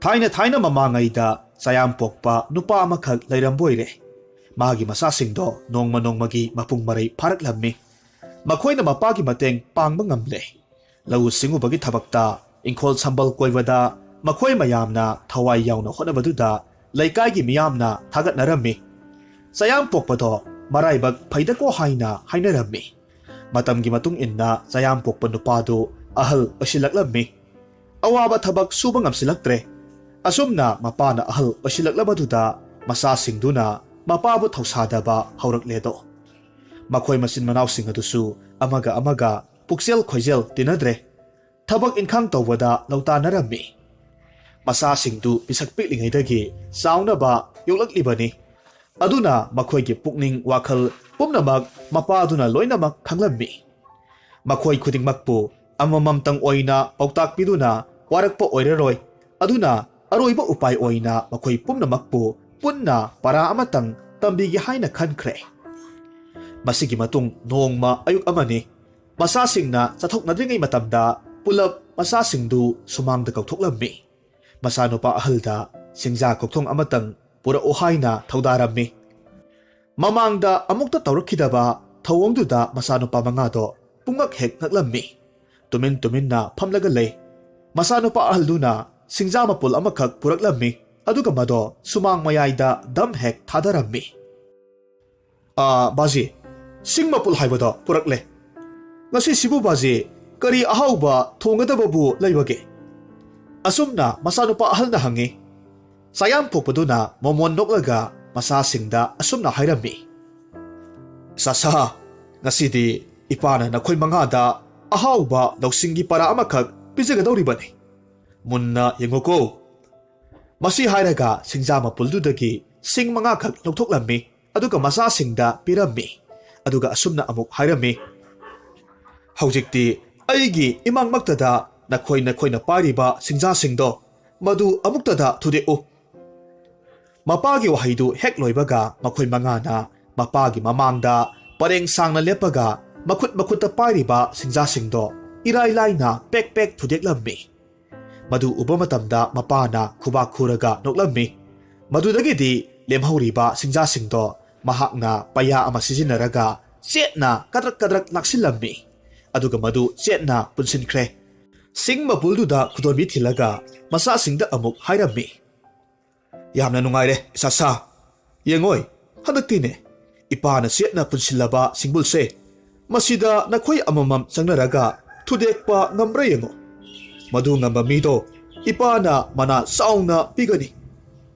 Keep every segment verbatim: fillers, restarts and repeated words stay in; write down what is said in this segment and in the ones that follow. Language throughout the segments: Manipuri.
ꯊꯥꯏꯅ ꯊꯥꯏꯅ ꯃꯃꯥꯡꯉꯩꯗ ꯆꯌꯥꯝ ꯄꯣꯛꯄ ꯅꯨꯄꯥ ꯑꯃꯈꯛ ꯂꯩꯔꯝꯕ ꯑꯣꯏꯔꯦ꯫ ꯃꯥꯒꯤ ꯃꯆꯥꯁꯤꯡꯗꯣ ꯅꯣꯡꯃ ꯅꯣꯡꯃꯒꯤ ꯃꯄꯨꯡ ꯃꯔꯩ ꯐꯥꯔꯛꯂꯝꯃꯤ꯫ ꯃꯈꯣꯏꯅ ꯃꯄꯥꯒꯤ ꯃꯇꯦꯡ ꯄꯥꯡꯕ ꯉꯝꯂꯦ꯫ ꯂꯧꯎ ꯁꯤꯡꯎꯕꯒꯤ ꯊꯕꯛꯇ, ꯏꯪꯈꯣꯜ ꯁꯝꯕꯜ ꯀꯣꯏꯕꯗ ꯃꯈꯣꯏ ꯃꯌꯥꯝꯅ ꯊꯋꯥꯏ ꯌꯥꯎꯅ ꯍꯣꯠꯅꯕꯗꯨꯗ ꯂꯩꯀꯥꯏꯒꯤ ꯃꯤꯌꯥꯝꯅ ꯊꯥꯒꯠꯅꯔꯝꯃꯤ꯫ ꯆꯌꯥꯝ ꯄꯣꯛꯄꯗꯣ ꯃꯔꯥꯏꯕꯛ ꯐꯩꯗꯀꯣ ꯍꯥꯏꯅ ꯍꯥꯏꯅꯔꯝꯃꯤ꯫ ꯃꯇꯝꯒꯤ ꯃꯇꯨꯡ ꯏꯟꯅ ꯆꯌꯥꯝ ꯄꯣꯛꯄ ꯅꯨꯄꯥꯗꯨ ꯑꯍꯜ ꯑꯣꯏꯁꯤꯜꯂꯛꯂꯝꯃꯤ꯫ ꯑꯋꯥꯕ ꯊꯕꯛ ꯁꯨꯕ ꯉꯝꯁꯤꯜꯂꯛꯇ꯭ꯔꯦ꯫ ꯑꯁꯨꯝꯅ ꯃꯄꯥꯅ ꯑꯍꯜ ꯑꯣꯏꯁꯤꯜꯂꯛꯂꯕꯗꯨꯗ ꯃꯆꯥꯁꯤꯡꯗꯨꯅ ꯃꯄꯥꯕꯨ ꯊꯧꯁꯥꯗꯕ ꯍꯧꯔꯛꯂꯦꯗꯣ꯫ ꯃꯈꯣꯏ ꯃꯆꯤꯟ ꯃꯅꯥꯎꯁꯤꯡ ꯑꯗꯨꯁꯨ ꯑꯃꯒ ꯑꯃꯒ ꯄꯨꯛꯆꯦꯜ ꯈꯣꯏꯖꯦꯜ ꯇꯤꯟꯅꯗ꯭ꯔꯦ꯫ ꯊꯕꯛ ꯏꯟꯈꯥꯡ ꯇꯧꯕꯗ ꯂꯧꯇꯥꯅꯔꯝꯃꯤ꯫ ꯃꯆꯥꯁꯤꯡꯗꯨ ꯄꯤꯁꯛ ꯄꯤꯛꯂꯤꯉꯩꯗꯒꯤ ꯆꯥꯎꯅꯕ ꯌꯣꯛꯂꯛꯂꯤꯕꯅꯤ꯫ ꯑꯗꯨꯅ ꯃꯈꯣꯏꯒꯤ ꯄꯨꯛꯅꯤꯡ ꯋꯥꯈꯜ ꯄꯨꯝꯅꯃꯛ ꯃꯄꯥꯗꯨꯅ ꯂꯣꯏꯅꯃꯛ ꯈꯪꯂꯝꯃꯤ꯫ ꯃꯈꯣꯏ ꯈꯨꯗꯤꯡꯃꯛꯄꯨ ꯑꯃꯃꯝꯇꯪ ꯑꯣꯏꯅ ꯄꯥꯎꯇꯥꯛ ꯄꯤꯗꯨꯅ ꯋꯥꯔꯛꯄ ꯑꯣꯏꯔꯔꯣꯏ꯫ ꯑꯗꯨꯅ ꯑꯔꯣꯏꯕ ꯎꯄꯥꯏ ꯑꯣꯏꯅ ꯃꯈꯣꯏ ꯄꯨꯝꯅꯃꯛꯄꯨ ꯄꯨꯟꯅ ꯄꯔꯥ ꯑꯃꯇꯪ ꯇꯝꯕꯤꯒꯦ ꯍꯥꯏꯅ ꯈꯟꯈ꯭ꯔꯦ꯫ ꯃꯁꯤꯒꯤ ꯃꯇꯨꯡ ꯅꯣꯡꯃ ꯑꯌꯨꯛ ꯑꯃꯅꯤ꯫ ꯃꯆꯥꯁꯤꯡꯅ ꯆꯠꯊꯣꯛꯅꯗ꯭ꯔꯤꯉꯩ ꯃꯇꯝꯗ ꯄꯨꯂꯞ ꯃꯆꯥꯁꯤꯡꯗꯨ ꯁꯨꯃꯥꯡꯗ ꯀꯧꯊꯣꯛꯂꯝꯃꯤ꯫ ꯃꯆꯥꯅꯨꯄꯥ ꯑꯍꯜꯗ ꯁꯤꯡꯖꯥ ꯀꯧꯊꯣꯡ ꯑꯃꯇꯪ ꯄꯨꯔꯛꯎ ꯍꯥꯏꯅ ꯊꯧꯗꯥꯔꯝꯃꯤ꯫ ꯃꯃꯥꯡꯗ ꯑꯃꯨꯛꯇ ꯇꯧꯔꯛꯈꯤꯗꯕ ꯊꯧꯑꯣꯡꯗꯨꯗ ꯃꯆꯥꯅꯨꯄꯥ ꯃꯉꯥꯗꯣ ꯄꯨꯡꯉꯛ ꯍꯦꯛ ꯉꯛꯂꯝꯃꯤ꯫ ꯇꯨꯃꯤꯟ ꯇꯨꯃꯤꯟꯅ ꯐꯝꯂꯒ ꯂꯩ꯫ ꯃꯆꯥꯅꯨꯄꯥ ꯑꯍꯜꯗꯨꯅ ꯁꯤꯡꯖꯥ ꯃꯄꯨꯜ ꯑꯃꯈꯛ ꯄꯨꯔꯛꯂꯝꯃꯤ꯫ ꯑꯗꯨꯒ ꯃꯗꯣ ꯁꯨꯃꯥꯡ ꯃꯌꯥꯏꯗ ꯗꯝ ꯍꯦꯛ ꯊꯥꯗꯔꯝꯃꯤ꯫ "ꯑꯥ, ꯕꯥꯖꯤ, ꯁꯤꯡ ꯃꯄꯨꯜ ꯍꯥꯏꯕꯗꯣ ꯄꯨꯔꯛꯂꯦ꯫ ꯉꯁꯤꯁꯤꯕꯨ ꯕꯥꯖꯤ, ꯀꯔꯤ ꯑꯍꯥꯎꯕ ꯊꯣꯡꯒꯗꯕꯕꯨ ꯂꯩꯕꯒꯦ?" ꯑꯁꯨꯝꯅ ꯃꯆꯥꯅꯨꯄꯥ ꯑꯍꯜꯅ ꯍꯪꯉꯤ꯫ ꯆꯌꯥꯝ ꯄꯣꯛꯄꯗꯨꯅ ꯃꯣꯃꯣꯟ ꯅꯣꯛꯂꯒ ꯃꯆꯥꯁꯤꯡꯗ ꯑꯁꯨꯝꯅ ꯍꯥꯏꯔꯝꯃꯤ, "ꯆꯥꯁꯥ, ꯉꯁꯤꯗꯤ ꯏꯄꯥꯅ ꯅꯈꯣꯏ ꯃꯉꯥꯗ ꯑꯍꯥꯎꯕ ꯂꯧꯁꯤꯡꯒꯤ ꯄꯔꯥ ꯑꯃꯈꯛ ꯄꯤꯖꯒꯗꯧꯔꯤꯕꯅꯤ꯫ ꯃꯨꯟꯅ ꯌꯦꯡꯉꯨꯀꯣ꯫" ꯃꯁꯤ ꯍꯥꯏꯔꯒ ꯁꯤꯡꯖꯥ ꯃꯄꯨꯜꯗꯨꯗꯒꯤ ꯁꯤꯡ ꯃꯉꯥꯈꯛ ꯂꯧꯊꯣꯛꯂꯝꯃꯤ꯫ ꯑꯗꯨꯒ ꯃꯆꯥꯁꯤꯡꯗ ꯄꯤꯔꯝꯃꯤ꯫ ꯑꯗꯨꯒ ꯑꯁꯨꯝꯅ ꯑꯃꯨꯛ ꯍꯥꯏꯔꯝꯃꯤ, "ꯍꯧꯖꯤꯛꯇꯤ ꯑꯩꯒꯤ ꯏꯃꯥꯡꯃꯛꯇꯗ ꯅꯈꯣꯏ ꯅꯈꯣꯏꯅ ꯄꯥꯏꯔꯤꯕ ꯁꯤꯡꯖꯥꯁꯤꯡꯗꯣ, ꯃꯗꯨ ꯑꯃꯨꯛꯇꯗ ꯊꯨꯗꯦꯛꯎ꯫" ꯃꯄꯥꯒꯤ ꯋꯥꯍꯩꯗꯨ ꯍꯦꯛ ꯂꯣꯏꯕꯒ ꯃꯈꯣꯏ ꯃꯉꯥꯅ ꯃꯄꯥꯒꯤ ꯃꯃꯥꯡꯗ ꯄꯔꯦꯡ ꯁꯥꯡꯅ ꯂꯦꯞꯄꯒ ꯃꯈꯨꯠ ꯃꯈꯨꯠꯇ ꯄꯥꯏꯔꯤꯕ ꯁꯤꯡꯖꯥꯁꯤꯡꯗꯣ ꯏꯔꯥꯏ ꯂꯥꯏꯅ ꯄꯦꯛ ꯄꯦꯛ ꯊꯨꯗꯦꯛꯂꯝꯃꯤ꯫ ꯃꯗꯨ ꯎꯕ ꯃꯇꯝꯗ ꯃꯄꯥꯅ ꯈꯨꯕꯥꯛ ꯈꯨꯔꯒ ꯅꯣꯛꯂꯝꯃꯤ꯫ ꯃꯗꯨꯗꯒꯤꯗꯤ ꯂꯦꯝꯍꯧꯔꯤꯕ ꯁꯤꯡꯖꯥꯁꯤꯡꯗꯣ ꯃꯍꯥꯛꯅ ꯄꯩꯌꯥ ꯑꯃ ꯁꯤꯖꯤꯟꯅꯔꯒ ꯆꯦꯠꯅ ꯀꯗ꯭ꯔꯛ ꯀꯗ꯭ꯔꯛ ꯂꯥꯛꯁꯤꯜꯂꯝꯃꯤ꯫ ꯑꯗꯨꯒ ꯃꯗꯨ ꯆꯦꯠꯅ ꯄꯨꯟꯁꯤꯟꯈ꯭ꯔꯦ꯫ ꯁꯤꯡ ꯃꯄꯨꯜꯗꯨꯗ ꯈꯨꯗꯣꯝꯕꯤ ꯊꯤꯜꯂꯒ ꯃꯆꯥꯁꯤꯡꯗ ꯑꯃꯨꯛ ꯍꯥꯏꯔꯝꯃꯤ, "ꯌꯥꯝꯅ ꯅꯨꯡꯉꯥꯏꯔꯦ, ꯏꯁꯥ ꯁꯥ꯫ ꯌꯦꯡꯉꯣꯏ, ꯍꯟꯗꯛꯇꯤꯅꯦ, ꯏꯄꯥꯅ ꯆꯦꯠꯅ ꯄꯨꯟꯁꯤꯜꯂꯕ ꯁꯤꯡꯕꯨꯜꯁꯦ, ꯃꯁꯤꯗ ꯅꯈꯣꯏ ꯑꯃꯃꯝ ꯆꯪꯅꯔꯒ ꯊꯨꯗꯦꯛꯄ ꯉꯝꯕ꯭ꯔꯥ ꯌꯦꯡꯉꯨ꯫ ꯃꯗꯨ ꯉꯝꯕ ꯃꯤꯗꯣ ꯏꯄꯥꯅ ꯃꯅꯥ ꯆꯥꯎꯅ ꯄꯤꯒꯅꯤ꯫"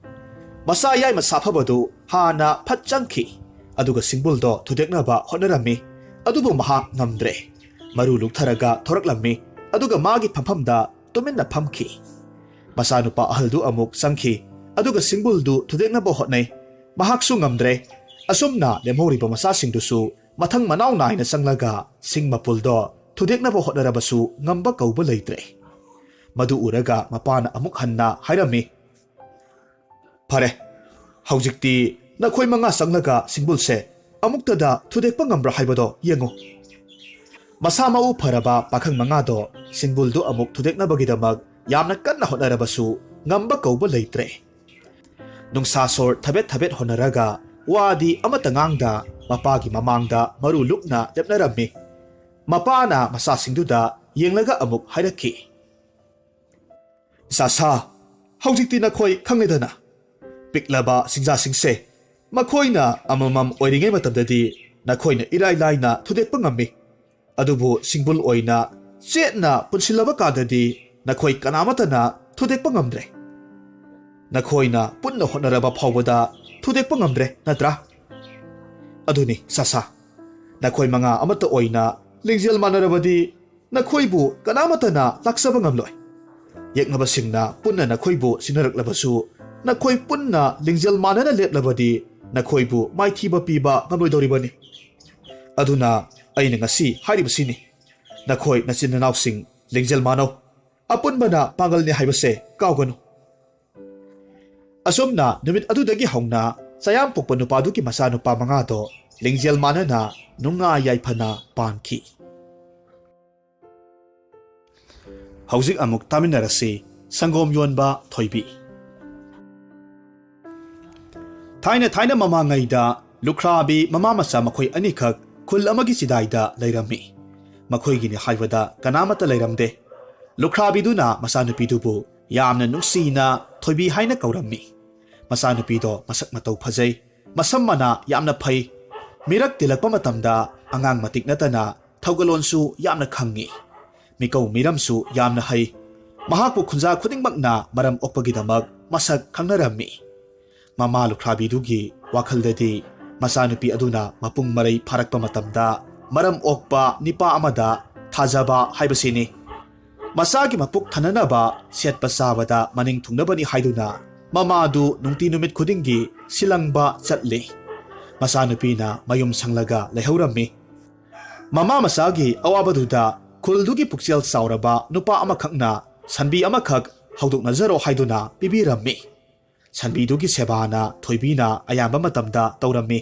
ꯃꯁꯥ ꯌꯥꯏꯃ ꯁꯥꯐꯕꯗꯨ ꯍꯥꯟꯅ ꯐꯠ ꯆꯪꯈꯤ, ꯑꯗꯨꯒ ꯁꯤꯡꯕꯨꯜꯗꯣ ꯊꯨꯗꯦꯛꯅꯕ ꯍꯣꯠꯅꯔꯝꯃꯤ꯫ ꯑꯗꯨꯕꯨ ꯃꯍꯥꯛ ꯉꯝꯗ꯭ꯔꯦ꯫ ꯃꯔꯨ ꯂꯨꯛꯊꯔꯒ ꯊꯣꯔꯛꯂꯝꯃꯤ, ꯑꯗꯨꯒ ꯃꯥꯒꯤ ꯐꯝꯐꯝꯗ ꯇꯨꯃꯤꯟꯅ ꯐꯝꯈꯤ꯫ ꯃꯆꯥꯅꯨꯄꯥ ꯑꯍꯜꯗꯨ ꯑꯃꯨꯛ ꯆꯪꯈꯤ, ꯑꯗꯨꯒ ꯁꯤꯡꯕꯨꯜꯗꯨ ꯊꯨꯗꯦꯛꯅꯕ ꯍꯣꯠꯅꯩ꯫ ꯃꯍꯥꯛꯁꯨ ꯉꯝꯗ꯭ꯔꯦ꯫ ꯑꯁꯨꯝꯅ ꯂꯦꯝꯍꯧꯔꯤꯕ ꯃꯆꯥꯁꯤꯡꯗꯨꯁꯨ ꯃꯊꯪ ꯃꯅꯥꯎ ꯅꯥꯏꯅ ꯆꯪꯂꯒ ꯁꯤꯡ ꯃꯄꯨꯜꯗꯣ ꯊꯨꯗꯦꯛꯅꯕ ꯍꯣꯠꯅꯔꯕꯁꯨ ꯉꯝꯕ ꯀꯧꯕ ꯂꯩꯇ꯭ꯔꯦ꯫ ꯃꯗꯨ ꯎꯔꯒ ꯃꯄꯥꯅ ꯑꯃꯨꯛ ꯍꯟꯅ ꯍꯥꯏꯔꯝꯃꯤ, "ꯐꯔꯦ, ꯍꯧꯖꯤꯛꯇꯤ ꯅꯈꯣꯏ ꯃꯉꯥ ꯆꯪꯂꯒ ꯁꯤꯡꯕꯨꯜꯁꯦ ꯑꯃꯨꯛꯇꯗ ꯊꯨꯗꯦꯛꯄ ꯉꯝꯕ꯭ꯔꯥ ꯍꯥꯏꯕꯗꯣ ꯌꯦꯡꯉꯨ꯫" ꯃꯁꯥ ꯃꯎ ꯐꯔꯕ ꯄꯥꯈꯪ ꯃꯉꯥꯗꯣ ꯁꯤꯡꯕꯨꯜꯗꯨ ꯑꯃꯨꯛ ꯊꯨꯗꯦꯛꯅꯕꯒꯤꯗꯃꯛ ꯌꯥꯝꯅ ꯀꯟꯅ ꯍꯣꯠꯅꯔꯕꯁꯨ ꯉꯝꯕ ꯀꯧꯕ ꯂꯩꯇ꯭ꯔꯦ꯫ ꯅꯨꯡꯁꯥ ꯁꯣꯔ ꯊꯕꯦꯠ ꯊꯕꯦꯠ ꯍꯣꯠꯅꯔꯒ ꯋꯥꯗꯤ ꯑꯃꯠꯇ ꯉꯥꯡꯗ ꯃꯄꯥꯒꯤ ꯃꯃꯥꯡꯗ ꯃꯔꯨ ꯂꯨꯛꯅ ꯂꯦꯞꯅꯔꯝꯃꯤ꯫ ꯃꯄꯥꯅ ꯃꯆꯥꯁꯤꯡꯗꯨꯗ ꯌꯦꯡꯂꯒ ꯑꯃꯨꯛ ꯍꯥꯏꯔꯛꯈꯤ, "ꯏꯁꯥ ꯁꯥ, ꯍꯧꯖꯤꯛꯇꯤ ꯅꯈꯣꯏ ꯈꯪꯂꯦꯗꯅ꯫ ꯄꯤꯛꯂꯕ ꯁꯤꯡꯖꯥꯁꯤꯡꯁꯦ ꯃꯈꯣꯏꯅ ꯑꯃꯃꯝ ꯑꯣꯏꯔꯤꯉꯩ ꯃꯇꯝꯗꯗꯤ ꯅꯈꯣꯏꯅ ꯏꯔꯥꯏ ꯂꯥꯏꯅ ꯊꯨꯗꯦꯛꯄ ꯉꯝꯃꯤ꯫ ꯑꯗꯨꯕꯨ ꯁꯤꯡꯕꯨꯜ ꯑꯣꯏꯅ ꯆꯦꯠꯅ ꯄꯨꯟꯁꯤꯜꯂꯕ ꯀꯥꯟꯗꯗꯤ ꯅꯈꯣꯏ ꯀꯅꯥꯃꯠꯇꯅ ꯊꯨꯗꯦꯛꯄ ꯉꯝꯗ꯭ꯔꯦ꯫ ꯅꯈꯣꯏꯅ ꯄꯨꯟꯅ ꯍꯣꯠꯅꯔꯕ ꯐꯥꯎꯕꯗ ꯊꯨꯗꯦꯛꯄ ꯉꯝꯗ꯭ꯔꯦ, ꯅꯠꯇ꯭ꯔꯥ? ꯑꯗꯨꯅꯤ, ꯁꯥꯁꯥ, ꯅꯈꯣꯏ ꯃꯉꯥ ꯑꯃꯠꯇ ꯑꯣꯏꯅ ꯂꯤꯡꯖꯦꯜ ꯃꯥꯟꯅꯔꯕꯗꯤ ꯅꯈꯣꯏꯕꯨ ꯀꯅꯥꯃꯠꯇꯅ ꯂꯥꯛꯆꯕ ꯉꯝꯂꯣꯏ꯫ ꯌꯦꯛꯅꯕꯁꯤꯡꯅ ꯄꯨꯟꯅ ꯅꯈꯣꯏꯕꯨ ꯁꯤꯟꯅꯔꯛꯂꯕꯁꯨ, ꯅꯈꯣꯏ ꯄꯨꯟꯅ ꯂꯤꯡꯖꯦꯜ ꯃꯥꯟꯅꯅ ꯂꯦꯞꯂꯕꯗꯤ ꯅꯈꯣꯏꯕꯨ ꯃꯥꯏꯊꯤꯕ ꯄꯤꯕ ꯉꯝꯂꯣꯏꯗꯧꯔꯤꯕꯅꯤ꯫ ꯑꯗꯨꯅ ꯑꯩꯅ ꯉꯁꯤ ꯍꯥꯏꯔꯤꯕꯁꯤꯅꯤ, ꯅꯈꯣꯏ ꯅꯆꯤꯟ ꯅꯅꯥꯎꯁꯤꯡ ꯂꯤꯡꯖꯦꯜ ꯃꯥꯟꯅꯧ꯫ ꯑꯄꯨꯟꯕꯅ ꯄꯥꯡꯒꯜꯅꯤ ꯍꯥꯏꯕꯁꯦ ꯀꯥꯎꯒꯅꯨ꯫" ꯑꯁꯨꯝꯅ ꯅꯨꯃꯤꯠ ꯑꯗꯨꯗꯒꯤ ꯍꯧꯅ ꯆꯌꯥꯝ ꯄꯣꯛꯄ ꯅꯨꯄꯥꯗꯨꯒꯤ ꯃꯆꯥꯅꯨꯄꯥ ꯃꯉꯥꯗꯣ ꯂꯤꯡꯖꯦꯜ ꯃꯥꯟꯅꯅ ꯅꯨꯡꯉꯥꯏ ꯌꯥꯏꯐꯅ ꯄꯥꯟꯈꯤ꯫ ꯍꯧꯖꯤꯛ ꯑꯃꯨꯛ ꯇꯥꯃꯤꯟꯅꯔꯁꯤ, ꯁꯪꯒꯣꯝ ꯌꯣꯟꯕ ꯊꯣꯏꯕꯤ꯫ ꯊꯥꯏꯅ ꯊꯥꯏꯅ ꯃꯃꯥꯡꯉꯩꯗ ꯂꯨꯈ꯭ꯔꯥꯕꯤ ꯃꯃꯥ ꯃꯆꯥ ꯃꯈꯣꯏ ꯑꯅꯤꯈꯛ ꯈꯨꯜ ꯑꯃꯒꯤ ꯆꯤꯗꯥꯏꯗ ꯂꯩꯔꯝꯃꯤ꯫ ꯃꯈꯣꯏꯒꯤꯅꯤ ꯍꯥꯏꯕꯗ ꯀꯅꯥꯃꯠꯇ ꯂꯩꯔꯝꯗꯦ꯫ ꯂꯨꯈ꯭ꯔꯥꯕꯤꯗꯨꯅ ꯃꯆꯥꯅꯨꯄꯤꯗꯨꯕꯨ ꯌꯥꯝꯅ ꯅꯨꯡꯁꯤꯅ ꯊꯣꯏꯕꯤ ꯍꯥꯏꯅ ꯀꯧꯔꯝꯃꯤ꯫ ꯃꯆꯥꯅꯨꯄꯤꯗꯣ ꯃꯁꯛ ꯃꯇꯧ ꯐꯖꯩ, ꯃꯁꯝ ꯃꯅꯥ ꯌꯥꯝꯅ ꯐꯩ꯫ ꯃꯤꯔꯛ ꯇꯤꯜꯂꯛꯄ ꯃꯇꯝꯗ ꯑꯉꯥꯡ ꯃꯇꯤꯛ ꯅꯠꯇꯅ ꯊꯧꯒꯜꯂꯣꯟꯁꯨ ꯌꯥꯝꯅ ꯈꯪꯉꯤ꯫ ꯃꯤꯀꯧ ꯃꯤꯔꯝꯁꯨ ꯌꯥꯝꯅ ꯍꯩ꯫ ꯃꯍꯥꯛꯄꯨ ꯈꯨꯟꯖꯥ ꯈꯨꯗꯤꯡꯃꯛꯅ ꯃꯔꯝ ꯑꯣꯛꯄꯒꯤꯗꯃꯛ ꯃꯁꯛ ꯈꯪꯅꯔꯝꯃꯤ꯫ ꯃꯃꯥ ꯂꯨꯈ꯭ꯔꯥꯕꯤꯗꯨꯒꯤ ꯋꯥꯈꯜꯗꯗꯤ ꯃꯆꯥꯅꯨꯄꯤ ꯑꯗꯨꯅ ꯃꯄꯨꯡ ꯃꯔꯩ ꯐꯥꯔꯛꯄ ꯃꯇꯝꯗ ꯃꯔꯝ ꯑꯣꯛꯄ ꯅꯤꯄꯥ ꯑꯃꯗ ꯊꯥꯖꯕ ꯍꯥꯏꯕꯁꯤꯅꯤ꯫ ꯃꯆꯥꯒꯤ ꯃꯄꯨꯛ ꯊꯟꯅꯅꯕ, ꯁꯦꯠꯄ ꯆꯥꯕꯗ ꯃꯅꯤꯡ ꯊꯨꯡꯅꯕꯅꯤ ꯍꯥꯏꯗꯨꯅ ꯃꯃꯥꯗꯨ ꯅꯨꯡꯇꯤ ꯅꯨꯃꯤꯠ ꯈꯨꯗꯤꯡꯒꯤ ꯁꯤꯂꯪꯕ ꯆꯠꯂꯤ꯫ ꯃꯆꯥꯅꯨꯄꯤꯅ ꯃꯌꯨꯝ ꯁꯪꯂꯒ ꯂꯩꯍꯧꯔꯝꯃꯤ꯫ ꯃꯃꯥ ꯃꯆꯥꯒꯤ ꯑꯋꯥꯕꯗꯨꯗ ꯈꯨꯜꯗꯨꯒꯤ ꯄꯨꯛꯆꯦꯜ ꯆꯥꯎꯔꯕ ꯅꯨꯄꯥ ꯑꯃꯈꯛꯅ ꯁꯟꯕꯤ ꯑꯃꯈꯛ ꯍꯧꯗꯣꯛꯅꯖꯔꯣ ꯍꯥꯏꯗꯨꯅ ꯄꯤꯕꯤꯔꯝꯃꯤ꯫ ꯁꯟꯕꯤꯗꯨꯒꯤ ꯁꯦꯕꯥꯅ ꯊꯣꯏꯕꯤꯅ ꯑꯌꯥꯝꯕ ꯃꯇꯝꯗ ꯇꯧꯔꯝꯃꯤ꯫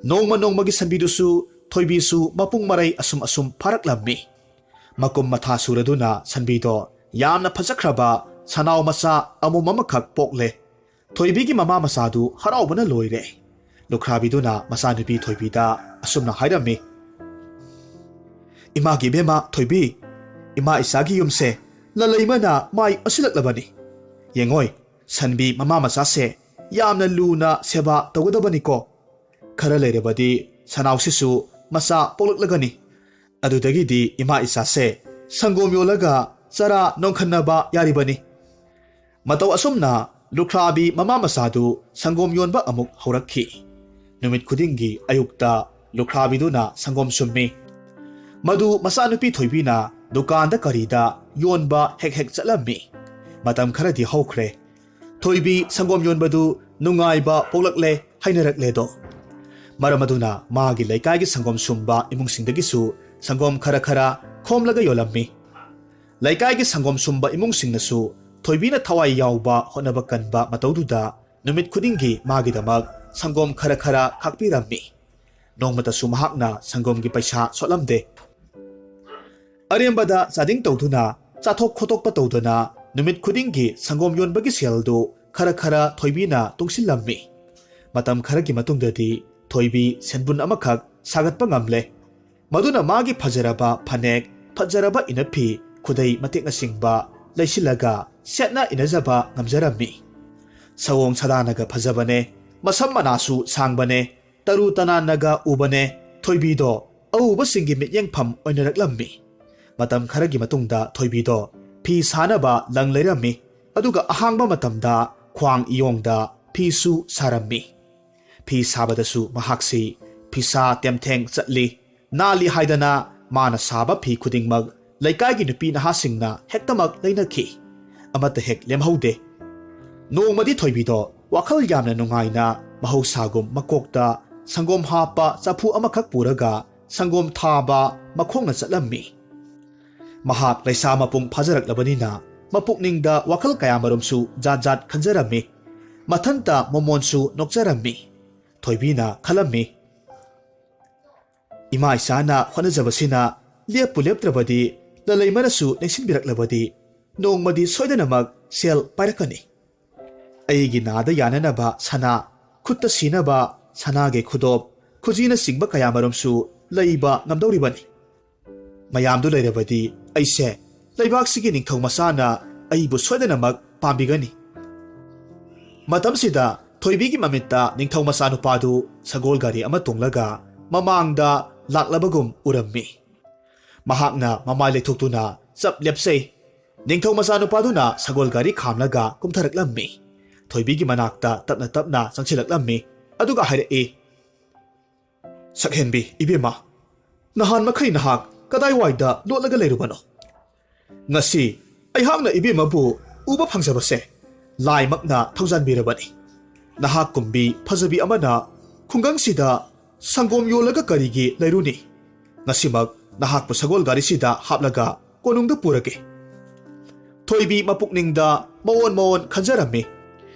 ꯅꯣꯡꯃ ꯅꯣꯡꯃꯒꯤ ꯁꯟꯕꯤꯗꯨꯁꯨ, ꯊꯣꯏꯕꯤꯁꯨ ꯃꯄꯨꯡ ꯃꯔꯩ ꯑꯁꯨꯝ ꯑꯁꯨꯝ ꯐꯥꯔꯛꯂꯝꯃꯤ꯫ ꯃꯀꯨꯝ ꯃꯊꯥ ꯁꯨꯔꯗꯨꯅ ꯁꯟꯕꯤꯗꯣ ꯌꯥꯝꯅ ꯐꯖꯈ꯭ꯔꯕ ꯁꯅꯥꯎ ꯃꯆꯥ ꯑꯃꯣꯝ ꯑꯃꯈꯛ ꯄꯣꯛꯂꯦ꯫ ꯊꯣꯏꯕꯤꯒꯤ ꯃꯃꯥ ꯃꯆꯥꯗꯨ ꯍꯔꯥꯎꯕꯅ ꯂꯣꯏꯔꯦ꯫ ꯂꯨꯈ꯭ꯔꯥꯕꯤꯗꯨꯅ ꯃꯆꯥꯅꯨꯄꯤ ꯊꯣꯏꯕꯤꯗ ꯑꯁꯨꯝꯅ ꯍꯥꯏꯔꯝꯃꯤ, "ꯏꯃꯥꯒꯤ ꯏꯕꯦꯝꯃ ꯊꯣꯏꯕꯤ, ꯏꯃꯥ ꯏꯆꯥꯒꯤ ꯌꯨꯝꯁꯦ ꯂꯂꯩꯃꯅ ꯃꯥꯏ ꯑꯣꯟꯁꯤꯜꯂꯛꯂꯕꯅꯤ꯫ ꯌꯦꯡꯉꯣꯏ, ꯁꯟꯕꯤ ꯃꯃꯥ ꯃꯆꯥꯁꯦ ꯌꯥꯝꯅ ꯂꯨꯅ ꯁꯦꯕꯥ ꯇꯧꯒꯗꯕꯅꯤꯀꯣ꯫ ꯈꯔ ꯂꯩꯔꯕꯗꯤ ꯁꯅꯥꯎꯁꯤꯁꯨ ꯃꯆꯥ ꯄꯣꯛꯂꯛꯂꯒꯅꯤ꯫ ꯑꯗꯨꯗꯒꯤꯗꯤ ꯏꯃꯥ ꯏꯆꯥꯁꯦ ꯁꯪꯒꯣꯝ ꯌꯣꯜꯂꯒ ꯆꯔꯥ ꯅꯣꯡꯈꯟꯅꯕ ꯌꯥꯔꯤꯕꯅꯤ꯫" ꯃꯇꯧ ꯑꯁꯨꯝꯅ ꯂꯨꯈ꯭ꯔꯥꯕꯤ ꯃꯃꯥ ꯃꯆꯥꯗꯨ ꯁꯪꯒꯣꯝ ꯌꯣꯟꯕ ꯑꯃꯨꯛ ꯍꯧꯔꯛꯈꯤ꯫ ꯅꯨꯃꯤꯠ ꯈꯨꯗꯤꯡꯒꯤ ꯑꯌꯨꯛꯇ ꯂꯨꯈ꯭ꯔꯥꯕꯤꯗꯨꯅ ꯁꯪꯒꯣꯝ ꯁꯨꯝꯃꯤ꯫ ꯃꯗꯨ ꯃꯆꯥꯅꯨꯄꯤ ꯊꯣꯏꯕꯤꯅ ꯗꯨꯀꯥꯟꯗ ꯀꯔꯤꯗ ꯌꯣꯟꯕ ꯍꯦꯛ ꯍꯦꯛ ꯆꯠꯂꯝꯃꯤ꯫ ꯃꯇꯝ ꯈꯔꯗꯤ ꯍꯧꯈ꯭ꯔꯦ꯫ ꯊꯣꯏꯕꯤ ꯁꯪꯒꯣꯝ ꯌꯣꯟꯕꯗꯨ ꯅꯨꯡꯉꯥꯏꯕ ꯄꯣꯛꯂꯛꯂꯦ ꯍꯥꯏꯅꯔꯛꯂꯦꯗꯣ꯫ ꯃꯔꯝ ꯑꯗꯨꯅ ꯃꯥꯒꯤ ꯂꯩꯀꯥꯏꯒꯤ ꯁꯪꯒꯣꯝ ꯁꯨꯝꯕ ꯏꯃꯨꯡꯁꯤꯡꯗꯒꯤꯁꯨ ꯁꯪꯒꯣꯝ ꯈꯔ ꯈꯔ ꯈꯣꯝꯂꯒ ꯌꯣꯜꯂꯝꯃꯤ꯫ ꯂꯩꯀꯥꯏꯒꯤ ꯁꯪꯒꯣꯝ ꯁꯨꯝꯕ ꯏꯃꯨꯡꯁꯤꯡꯅꯁꯨ ꯊꯣꯏꯕꯤꯅ ꯊꯋꯥꯏ ꯌꯥꯎꯕ ꯍꯣꯠꯅꯕ ꯀꯟꯕ ꯃꯇꯧꯗꯨꯗ ꯅꯨꯃꯤꯠ ꯈꯨꯗꯤꯡꯒꯤ ꯃꯥꯒꯤꯗꯃꯛ ꯁꯪꯒꯣꯝ ꯈꯔ ꯈꯔ ꯈꯥꯛꯄꯤꯔꯝꯃꯤ꯫ ꯅꯣꯡꯃꯇꯁꯨ ꯃꯍꯥꯛꯅ ꯁꯪꯒꯣꯝꯒꯤ ꯄꯩꯁꯥ ꯁꯣꯠꯂꯝꯗꯦ꯫ ꯑꯔꯦꯝꯕꯗ ꯆꯥꯗꯤꯡ ꯇꯧꯗꯨꯅ ꯆꯥꯊꯣꯛ ꯈꯣꯠꯇꯣꯛꯄ ꯇꯧꯗꯅ ꯅꯨꯃꯤꯠ ꯈꯨꯗꯤꯡꯒꯤ ꯁꯪꯒꯣꯝ ꯌꯣꯟꯕꯒꯤ ꯁꯦꯜꯗꯨ ꯈꯔ ꯈꯔ ꯊꯣꯏꯕꯤꯅ ꯇꯨꯡꯁꯤꯜꯂꯝꯃꯤ꯫ ꯃꯇꯝ ꯈꯔꯒꯤ ꯃꯇꯨꯡꯗꯗꯤ ꯊꯣꯏꯕꯤ ꯁꯦꯟꯕꯨꯟ ꯑꯃꯈꯛ ꯁꯥꯒꯠꯄ ꯉꯝꯂꯦ꯫ ꯃꯗꯨꯅ ꯃꯥꯒꯤ ꯐꯖꯔꯕ ꯐꯅꯦꯛ, ꯐꯖꯔꯕ ꯏꯅꯐꯤ, ꯈꯨꯗꯩ ꯃꯇꯦꯛꯅꯆꯤꯡꯕ ꯂꯩꯁꯤꯜꯂꯒ ꯁꯦꯠꯅ ꯏꯅꯖꯕ ꯉꯝꯖꯔꯝꯃꯤ꯫ ꯁꯑꯣꯡ ꯁꯥꯗꯥꯅꯒ ꯐꯖꯕꯅꯦ, ꯃꯁꯝ ꯃꯅꯥꯁꯨ ꯁꯥꯡꯕꯅꯦ, ꯇꯔꯨ ꯇꯅꯥꯟꯅꯒ ꯎꯕꯅꯦ꯫ ꯊꯣꯏꯕꯤꯗꯣ ꯑꯎꯕꯁꯤꯡꯒꯤ ꯃꯤꯠꯌꯦꯡꯐꯝ ꯑꯣꯏꯅꯔꯛꯂꯝꯃꯤ꯫ ꯃꯇꯝ ꯈꯔꯒꯤ ꯃꯇꯨꯡꯗ ꯊꯣꯏꯕꯤꯗꯣ ꯐꯤ ꯁꯥꯅꯕ ꯂꯪ ꯂꯩꯔꯝꯃꯤ, ꯑꯗꯨꯒ ꯑꯍꯥꯡꯕ ꯃꯇꯝꯗ ꯈ꯭ꯋꯥꯡ ꯏꯌꯣꯡꯗ ꯐꯤꯁꯨ ꯁꯥꯔꯝꯃꯤ꯫ ꯐꯤ ꯁꯥꯕꯗꯁꯨ ꯃꯍꯥꯛꯁꯤ ꯐꯤꯁꯥ ꯇꯦꯝꯊꯦꯡ ꯆꯠꯂꯤ꯫ ꯅꯥꯜꯂꯤ ꯍꯥꯏꯗꯅ ꯃꯥꯅ ꯁꯥꯕ ꯐꯤ ꯈꯨꯗꯤꯡꯃꯛ ꯂꯩꯀꯥꯏꯒꯤ ꯅꯨꯄꯤ ꯅꯍꯥꯁꯤꯡꯅ ꯍꯦꯛꯇꯃꯛ ꯂꯩꯅꯈꯤ꯫ ꯑꯃꯠꯇ ꯍꯦꯛ ꯂꯦꯝꯍꯧꯗꯦ꯫ ꯅꯣꯡꯃꯗꯤ ꯊꯣꯏꯕꯤꯗꯣ ꯋꯥꯈꯜ ꯌꯥꯝꯅ ꯅꯨꯡꯉꯥꯏꯅ ꯃꯍꯧꯁꯥꯒꯨꯝ ꯃꯀꯣꯛꯇ ꯁꯪꯒꯣꯝ ꯍꯥꯞꯄ ꯆꯐꯨ ꯑꯃꯈꯛ ꯄꯨꯔꯒ ꯁꯪꯒꯣꯝ ꯊꯥꯕ ꯃꯈꯣꯡꯅ ꯆꯠꯂꯝꯃꯤ꯫ ꯃꯍꯥꯛ ꯂꯩꯁꯥ ꯃꯄꯨꯡ ꯐꯥꯖꯔꯛꯂꯕꯅꯤꯅ ꯃꯄꯨꯛꯅꯤꯡꯗ ꯋꯥꯈꯜ ꯀꯌꯥꯃꯔꯨꯝꯁꯨ ꯖꯥꯠ ꯖꯥꯠ ꯈꯟꯖꯔꯝꯃꯤ꯫ ꯃꯊꯟꯇ ꯃꯣꯃꯣꯟꯁꯨ ꯅꯣꯛꯆꯔꯝꯃꯤ꯫ ꯊꯣꯏꯕꯤꯅ ꯈꯜꯂꯝꯃꯤ, "ꯏꯃꯥ ꯏꯆꯥꯅ ꯍꯣꯠꯅꯖꯕꯁꯤꯅ ꯂꯦꯞꯄꯨ ꯂꯦꯞꯇ꯭ꯔꯕꯗꯤ, ꯂꯂꯩꯃꯅꯁꯨ ꯅꯤꯡꯁꯤꯡꯕꯤꯔꯛꯂꯕꯗꯤ, ꯅꯣꯡꯃꯗꯤ ꯁꯣꯏꯗꯅꯃꯛ ꯁꯦꯜ ꯄꯥꯏꯔꯛꯀꯅꯤ꯫ ꯑꯩꯒꯤ ꯅꯥꯗ ꯌꯥꯅꯅꯕ ꯁꯅꯥ, ꯈꯨꯠꯇ ꯁꯤꯅꯕ ꯁꯅꯥꯒꯤ ꯈꯨꯗꯣꯞ, ꯈꯨꯖꯤꯅꯆꯤꯡꯕ ꯀꯌꯥꯃꯔꯨꯝꯁꯨ ꯂꯩꯕ ꯉꯝꯗꯧꯔꯤꯕꯅꯤ꯫ ꯃꯌꯥꯝꯗꯨ ꯂꯩꯔꯕꯗꯤ ꯑꯩꯁꯦ ꯂꯩꯕꯥꯛꯁꯤꯒꯤ ꯅꯤꯡꯊꯧ ꯃꯆꯥꯅ ꯑꯩꯕꯨ ꯁꯣꯏꯗꯅꯃꯛ ꯄꯥꯝꯕꯤꯒꯅꯤ꯫" ꯃꯇꯝꯁꯤꯗ ꯊꯣꯏꯕꯤꯒꯤ ꯃꯃꯤꯠꯇ ꯅꯤꯡꯊꯧ ꯃꯆꯥꯅꯨꯄꯥꯗꯨ ꯁꯒꯣꯜ ꯒꯥꯔꯤ ꯑꯃ ꯇꯣꯡꯂꯒ ꯃꯃꯥꯡꯗ ꯂꯥꯛꯂꯕꯒꯨꯝ ꯎꯔꯝꯃꯤ꯫ ꯃꯍꯥꯛꯅ ꯃꯃꯥꯏ ꯂꯩꯊꯣꯛꯇꯨꯅ ꯆꯞ ꯂꯦꯞꯆꯩ꯫ ꯅꯤꯡꯊꯧ ꯃꯆꯥꯅꯨꯄꯥꯗꯨꯅ ꯁꯒꯣꯜ ꯒꯥꯔꯤ ꯈꯥꯝꯂꯒ ꯀꯨꯝꯊꯔꯛꯂꯝꯃꯤ꯫ ꯊꯣꯏꯕꯤꯒꯤ ꯃꯅꯥꯛꯇ ꯇꯞꯅ ꯇꯞꯅ ꯆꯪꯁꯤꯜꯂꯛꯂꯝꯃꯤ꯫ ꯑꯗꯨꯒ ꯍꯥꯏꯔꯛꯏ, "ꯁꯛꯍꯦꯟꯕꯤ ꯏꯕꯦꯝꯃ, ꯅꯍꯥꯟ ꯃꯈꯩ ꯅꯍꯥꯛ ꯀꯗꯥꯏꯋꯥꯏꯗ ꯂꯣꯠꯂꯒ ꯂꯩꯔꯨꯕꯅꯣ? ꯉꯁꯤ ꯑꯩꯍꯥꯛꯅ ꯏꯕꯦꯝꯃꯕꯨ ꯎꯕ ꯐꯪꯖꯕꯁꯦ ꯂꯥꯏꯃꯛꯅ ꯊꯧꯖꯥꯟꯕꯤꯔꯕꯅꯤ꯫ ꯅꯍꯥꯛ ꯀꯨꯝꯕꯤ ꯐꯖꯕꯤ ꯑꯃꯅ ꯈꯨꯡꯒꯪꯁꯤꯗ ꯁꯪꯒꯣꯝ ꯌꯣꯜꯂꯒ ꯀꯔꯤꯒꯤ ꯂꯩꯔꯨꯅꯤ? ꯉꯁꯤꯃꯛ ꯅꯍꯥꯛꯄꯨ ꯁꯒꯣꯜ ꯒꯥꯔꯤꯁꯤꯗ ꯍꯥꯞꯂꯒ ꯀꯣꯅꯨꯡꯗ ꯄꯨꯔꯒꯦ꯫" ꯊꯣꯏꯕꯤ ꯃꯄꯨꯛꯅꯤꯡꯗ ꯃꯑꯣꯟ ꯃꯑꯣꯟ ꯈꯟꯖꯔꯝꯃꯤ꯫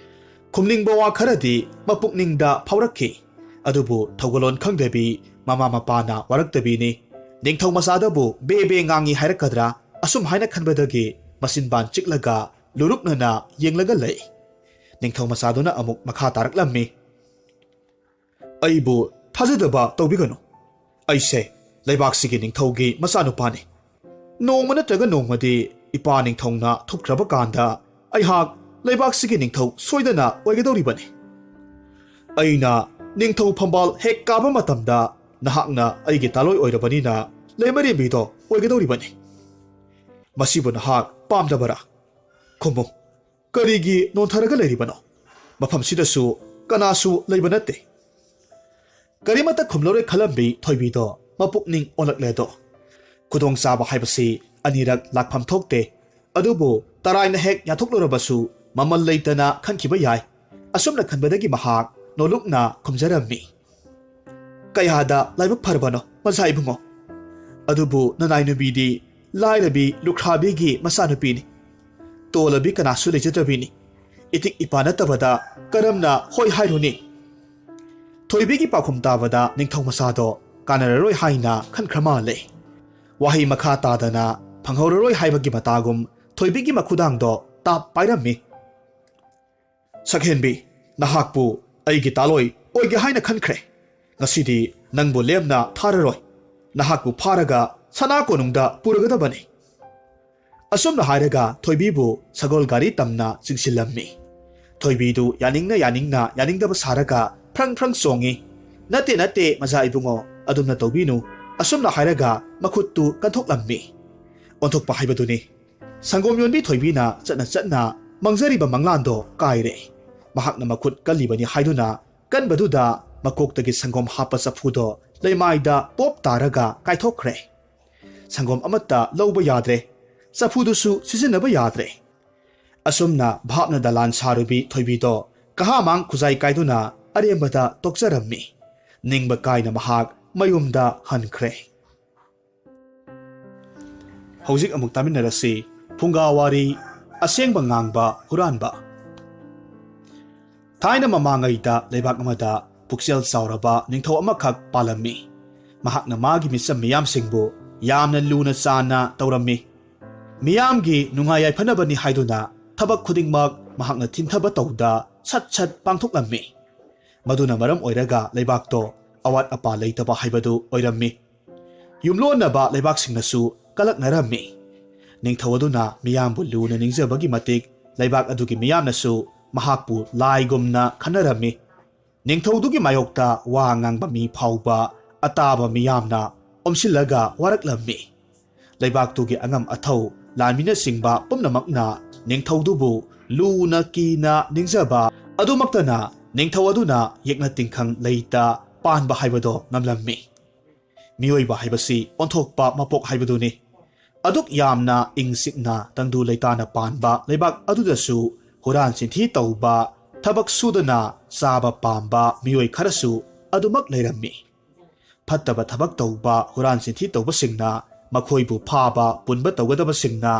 ꯈꯨꯝꯅꯤꯡꯕ ꯋꯥ ꯈꯔꯗꯤ ꯃꯄꯨꯛꯅꯤꯡꯗ ꯐꯥꯎꯔꯛꯈꯤ꯫ ꯑꯗꯨꯕꯨ ꯊꯧꯒꯜꯂꯣꯟ ꯈꯪꯗꯕꯤ ꯃꯃꯥ ꯃꯄꯥꯅ ꯋꯥꯔꯛꯇꯕꯤꯅꯤ꯫ ꯅꯤꯡꯊꯧ ꯃꯆꯥꯗꯕꯨ ꯕꯦ ꯕꯦ ꯉꯥꯡꯉꯤ ꯍꯥꯏꯔꯛꯀꯗ꯭ꯔꯥ? ꯑꯁꯨꯝ ꯍꯥꯏꯅ ꯈꯟꯕꯗꯒꯤ ꯃꯆꯤꯟꯕꯥꯟ ꯆꯤꯛꯂꯒ ꯂꯨꯔꯨꯛꯅꯅ ꯌꯦꯡꯂꯒ ꯂꯩ꯫ ꯅꯤꯡꯊꯧ ꯃꯆꯥꯗꯨꯅ ꯑꯃꯨꯛ ꯃꯈꯥ ꯇꯥꯔꯛꯂꯝꯃꯤ꯫ "ꯑꯩꯕꯨ ꯊꯥꯖꯗꯕ ꯇꯧꯕꯤꯒꯅꯨ꯫ ꯑꯩꯁꯦ ꯂꯩꯕꯥꯛꯁꯤꯒꯤ ꯅꯤꯡꯊꯧꯒꯤ ꯃꯆꯥꯅꯨꯄꯥꯅꯤ꯫ ꯅꯣꯡꯃ ꯅꯠꯇ꯭ꯔꯒ ꯅꯣꯡꯃꯗꯤ ꯏꯄꯥ ꯅꯤꯡꯊꯧꯅ ꯊꯣꯛꯈ꯭ꯔꯕ ꯀꯥꯟꯗ ꯑꯩꯍꯥꯛ ꯂꯩꯕꯥꯛꯁꯤꯒꯤ ꯅꯤꯡꯊꯧ ꯁꯣꯏꯗꯅ ꯑꯣꯏꯒꯗꯧꯔꯤꯕꯅꯤ꯫ ꯑꯩꯅ ꯅꯤꯡꯊꯧ ꯐꯝꯕꯥꯜ ꯍꯦꯛ ꯀꯥꯕ ꯃꯇꯝꯗ ꯅꯍꯥꯛꯅ ꯑꯩꯒꯤ ꯇꯥꯂꯣꯏ ꯑꯣꯏꯔꯕꯅꯤꯅ ꯂꯩꯃꯔꯦꯝꯕꯤꯗꯣ ꯑꯣꯏꯒꯗꯧꯔꯤꯕꯅꯤ꯫ ꯃꯁꯤꯕꯨ ꯅꯍꯥꯛ ꯄꯥꯝꯗꯕꯔꯥ? ꯈꯨꯝꯃꯨ, ꯀꯔꯤꯒꯤ ꯅꯣꯟꯊꯔꯒ ꯂꯩꯔꯤꯕꯅꯣ? ꯃꯐꯝꯁꯤꯗꯁꯨ ꯀꯅꯥꯁꯨ ꯂꯩꯕ ꯅꯠꯇꯦ꯫" ꯀꯔꯤꯃꯠꯇ ꯈꯨꯝꯂꯔꯣꯏ ꯈꯜꯂꯝꯕꯤ ꯊꯣꯏꯕꯤꯗꯣ ꯃꯄꯨꯛꯅꯤꯡ ꯑꯣꯜꯂꯛꯂꯦꯗꯣ꯫ ꯈꯨꯗꯣꯡꯆꯥꯕ ꯍꯥꯏꯕꯁꯤ ꯑꯅꯤꯔꯛ ꯂꯥꯛꯐꯝ ꯊꯣꯛꯇꯦ꯫ ꯑꯗꯨꯕꯨ ꯇꯔꯥꯏꯅ ꯍꯦꯛ ꯌꯥꯊꯣꯛꯂꯨꯔꯕꯁꯨ ꯃꯃꯜ ꯂꯩꯇꯅ ꯈꯟꯈꯤꯕ ꯌꯥꯏ꯫ ꯑꯁꯨꯝꯅ ꯈꯟꯕꯗꯒꯤ ꯃꯍꯥꯛ ꯅꯣꯂꯨꯛꯅ ꯈꯨꯝꯖꯔꯝꯃꯤ꯫ "ꯀꯌꯥꯗ ꯂꯥꯏꯕꯛ ꯐꯔꯕꯅꯣ, ꯃꯖꯥ ꯏꯕꯨꯡꯉꯣ! ꯑꯗꯨꯕꯨ ꯅꯅꯥꯏ ꯅꯨꯄꯤꯗꯤ ꯂꯥꯏꯔꯕꯤ ꯂꯨꯈ꯭ꯔꯥꯕꯤꯒꯤ ꯃꯆꯥꯅꯨꯄꯤꯅꯤ꯫ ꯇꯣꯜꯂꯕꯤ ꯀꯅꯥꯁꯨ ꯂꯩꯖꯗ꯭ꯔꯕꯤꯅꯤ꯫ ꯏꯇꯤꯛ ꯏꯄꯥ ꯅꯠꯇꯕꯗ ꯀꯔꯝꯅ ꯍꯣꯏ ꯍꯥꯏꯔꯨꯅꯤ?" ꯊꯣꯏꯕꯤꯒꯤ ꯄꯥꯎꯈꯨꯝ ꯇꯥꯕꯗ ꯅꯤꯡꯊꯧ ꯃꯆꯥꯗꯣ ꯀꯥꯟꯅꯔꯔꯣꯏ ꯍꯥꯏꯅ ꯈꯟꯈ꯭ꯔ ꯃꯥꯜꯂꯦ꯫ ꯋꯥꯍꯩ ꯃꯈꯥ ꯇꯥꯗꯅ ꯐꯪꯍꯧꯔꯔꯣꯏ ꯍꯥꯏꯕꯒꯤ ꯃꯇꯥꯒꯨꯝ ꯊꯣꯏꯕꯤꯒꯤ ꯃꯈꯨꯗꯥꯡꯗꯣ ꯇꯥꯞ ꯄꯥꯏꯔꯝꯃꯤ꯫ "ꯁꯛꯍꯦꯟꯕꯤ, ꯅꯍꯥꯛꯄꯨ ꯑꯩꯒꯤ ꯇꯥꯂꯣꯏ ꯑꯣꯏꯒꯦ ꯍꯥꯏꯅ ꯈꯟꯈ꯭ꯔꯦ꯫ ꯉꯁꯤꯗꯤ ꯅꯪꯕꯨ ꯂꯦꯝꯅ ꯊꯥꯔꯔꯣꯏ꯫ ꯅꯍꯥꯛꯄꯨ ꯐꯥꯔꯒ ꯁꯅꯥ ꯀꯣꯅꯨꯡꯗ ꯄꯨꯔꯒꯗꯕꯅꯤ꯫" ꯑꯁꯨꯝꯅ ꯍꯥꯏꯔꯒ ꯊꯣꯏꯕꯤꯕꯨ ꯁꯒꯣꯜ ꯒꯥꯔꯤ ꯇꯝꯅ ꯆꯤꯡꯁꯤꯜꯂꯝꯃꯤ꯫ ꯊꯣꯏꯕꯤꯗꯨ ꯌꯥꯅꯤꯡꯅ ꯌꯥꯅꯤꯡꯅ ꯌꯥꯅꯤꯡꯗꯕ ꯁꯥꯔꯒ ꯐ꯭ꯔꯪ ꯐ꯭ꯔꯪ ꯆꯣꯡꯉꯤ꯫ "ꯅꯠꯇꯦ, ꯅꯠꯇꯦ, ꯃꯖꯥ ꯏꯕꯨꯡꯉꯣ, ꯑꯗꯨꯝꯅ ꯇꯧꯕꯤꯅꯨ꯫" ꯑꯁꯨꯝꯅ ꯍꯥꯏꯔꯒ ꯃꯈꯨꯠꯇꯨ ꯀꯟꯊꯣꯛꯂꯝꯃꯤ꯫ ꯑꯣꯟꯊꯣꯛꯄ ꯍꯥꯏꯕꯗꯨꯅꯤ꯫ ꯁꯪꯒꯣꯝ ꯌꯣꯟꯕꯤ ꯊꯣꯏꯕꯤꯅ ꯆꯠꯅ ꯆꯠꯅ ꯃꯪꯖꯔꯤꯕ ꯃꯪꯂꯥꯟꯗꯣ ꯀꯥꯏꯔꯦ꯫ ꯃꯍꯥꯛꯅ ꯃꯈꯨꯠ ꯀꯜꯂꯤꯕꯅꯤ ꯍꯥꯏꯗꯨꯅ ꯀꯟꯕꯗꯨꯗ ꯃꯀꯣꯛꯇꯒꯤ ꯁꯪꯒꯣꯝ ꯍꯥꯞꯄ ꯆꯐꯨꯗꯣ ꯂꯩꯃꯥꯏꯗ ꯄꯣꯞ ꯇꯥꯔꯒ ꯀꯥꯏꯊꯣꯛꯈ꯭ꯔꯦ꯫ ꯁꯪꯒꯣꯝ ꯑꯃꯠꯇ ꯂꯧꯕ ꯌꯥꯗ꯭ꯔꯦ꯫ ꯆꯐꯨꯗꯨꯁꯨ ꯁꯤꯖꯤꯟꯅꯕ ꯌꯥꯗ꯭ꯔꯦ꯫ ꯑꯁꯨꯝꯅ ꯚꯥꯞꯅ ꯗꯂꯥꯟ ꯁꯥꯔꯨꯕꯤ ꯊꯣꯏꯕꯤꯗꯣ ꯀꯍꯥꯃꯥꯡ ꯈꯨꯖꯥꯏ ꯀꯥꯏꯗꯨꯅ ꯑꯔꯦꯝꯕꯗ ꯇꯣꯛꯆꯔꯝꯃꯤ꯫ ꯅꯤꯡꯕ ꯀꯥꯏꯅ ꯃꯍꯥꯛ ꯃꯌꯨꯝꯗ ꯍꯟꯈ꯭ꯔꯦ꯫ ꯍꯧꯖꯤꯛ ꯑꯃꯨꯛ ꯇꯥꯃꯤꯟꯅꯔꯁꯤ ꯐꯨꯡꯒꯥ ꯋꯥꯔꯤ, ꯑꯁꯦꯡꯕ ꯉꯥꯡꯕ ꯍꯨꯔꯥꯟꯕ꯫ ꯊꯥꯏꯅ ꯃꯃꯥꯡꯉꯩꯗ ꯂꯩꯕꯥꯛ ꯑꯃꯗ ꯄꯨꯛꯆꯦꯜ ꯆꯥꯎꯔꯕ ꯅꯤꯡꯊꯧ ꯑꯃꯈꯛ ꯄꯥꯜꯂꯝꯃꯤ꯫ ꯃꯍꯥꯛꯅ ꯃꯥꯒꯤ ꯃꯤꯆꯝ ꯃꯤꯌꯥꯝꯁꯤꯡꯕꯨ ꯌꯥꯝꯅ ꯂꯨꯅ ꯆꯥꯟꯅ ꯇꯧꯔꯝꯃꯤ꯫ ꯃꯤꯌꯥꯝꯒꯤ ꯅꯨꯡꯉꯥꯏ ꯌꯥꯏꯐꯅꯕꯅꯤ ꯍꯥꯏꯗꯨꯅ ꯊꯕꯛ ꯈꯨꯗꯤꯡꯃꯛ ꯃꯍꯥꯛꯅ ꯊꯤꯟꯊꯕ ꯇꯧꯗ ꯁꯠ ꯁꯠ ꯄꯥꯡꯊꯣꯛꯂꯝꯃꯤ꯫ ꯃꯗꯨꯅ ꯃꯔꯝ ꯑꯣꯏꯔꯒ ꯂꯩꯕꯥꯛꯇꯣ ꯑꯋꯥꯠ ꯑꯄꯥ ꯂꯩꯇꯕ ꯍꯥꯏꯕꯗꯨ ꯑꯣꯏꯔꯝꯃꯤ꯫ ꯌꯨꯝꯂꯣꯟꯅꯕ ꯂꯩꯕꯥꯛꯁꯤꯡꯅꯁꯨ ꯀꯂꯛꯅꯔꯝꯃꯤ꯫ ꯅꯤꯡꯊꯧ ꯑꯗꯨꯅ ꯃꯤꯌꯥꯝꯕꯨ ꯂꯨꯅ ꯅꯤꯡꯖꯕꯒꯤ ꯃꯇꯤꯛ ꯂꯩꯕꯥꯛ ꯑꯗꯨꯒꯤ ꯃꯤꯌꯥꯝꯅꯁꯨ ꯃꯍꯥꯛꯄꯨ ꯂꯥꯏꯒꯨꯝꯅ ꯈꯟꯅꯔꯝꯃꯤ꯫ ꯅꯤꯡꯊꯧꯗꯨꯒꯤ ꯃꯥꯌꯣꯛꯇ ꯋꯥ ꯉꯥꯡꯕ ꯃꯤ ꯐꯥꯎꯕ ꯑꯇꯥꯕ ꯃꯤꯌꯥꯝꯅ ꯑꯣꯝꯁꯤꯜꯂꯒ ꯋꯥꯔꯛꯂꯝꯃꯤ꯫ ꯂꯩꯕꯥꯛꯇꯨꯒꯤ ꯑꯉꯝ ꯑꯊꯧ ꯂꯥꯟꯃꯤꯅꯆꯤꯡꯕ ꯄꯨꯝꯅꯃꯛꯅ ꯅꯤꯡꯊꯧꯗꯨꯕꯨ ꯂꯨꯅ ꯀꯤꯅ ꯅꯤꯡꯖꯕ ꯑꯗꯨꯃꯛꯇꯅ ꯅꯤꯡꯊꯧ ꯑꯗꯨꯅ ꯌꯦꯛꯅ ꯇꯤꯡꯈꯪ ꯂꯩꯇ ꯄꯥꯟꯕ ꯍꯥꯏꯕꯗꯣ ꯉꯝꯂꯝꯃꯤ꯫ ꯃꯤꯑꯣꯏꯕ ꯍꯥꯏꯕꯁꯤ ꯑꯣꯟꯊꯣꯛꯄ ꯃꯄꯣꯛ ꯍꯥꯏꯕꯗꯨꯅꯤ꯫ ꯑꯗꯨꯛ ꯌꯥꯝꯅ ꯏꯪ ꯆꯤꯛꯅ ꯇꯪꯗꯨ ꯂꯩꯇꯥꯅ ꯄꯥꯟꯕ ꯂꯩꯕꯥꯛ ꯑꯗꯨꯗꯁꯨ ꯍꯨꯔꯥꯟ ꯆꯤꯟꯊꯤ ꯇꯧꯕ, ꯊꯕꯛ ꯁꯨꯗꯅ ꯆꯥꯕ ꯄꯥꯝꯕ ꯃꯤꯑꯣꯏ ꯈꯔꯁꯨ ꯑꯗꯨꯃꯛ ꯂꯩꯔꯝꯃꯤ꯫ ꯐꯠꯇꯕ ꯊꯕꯛ ꯇꯧꯕ ꯍꯨꯔꯥꯟ ꯆꯤꯟꯊꯤ ꯇꯧꯕꯁꯤꯡꯅ ꯃꯈꯣꯏꯕꯨ ꯐꯥꯕ ꯄꯨꯟꯕ ꯇꯧꯒꯗꯕꯁꯤꯡꯅ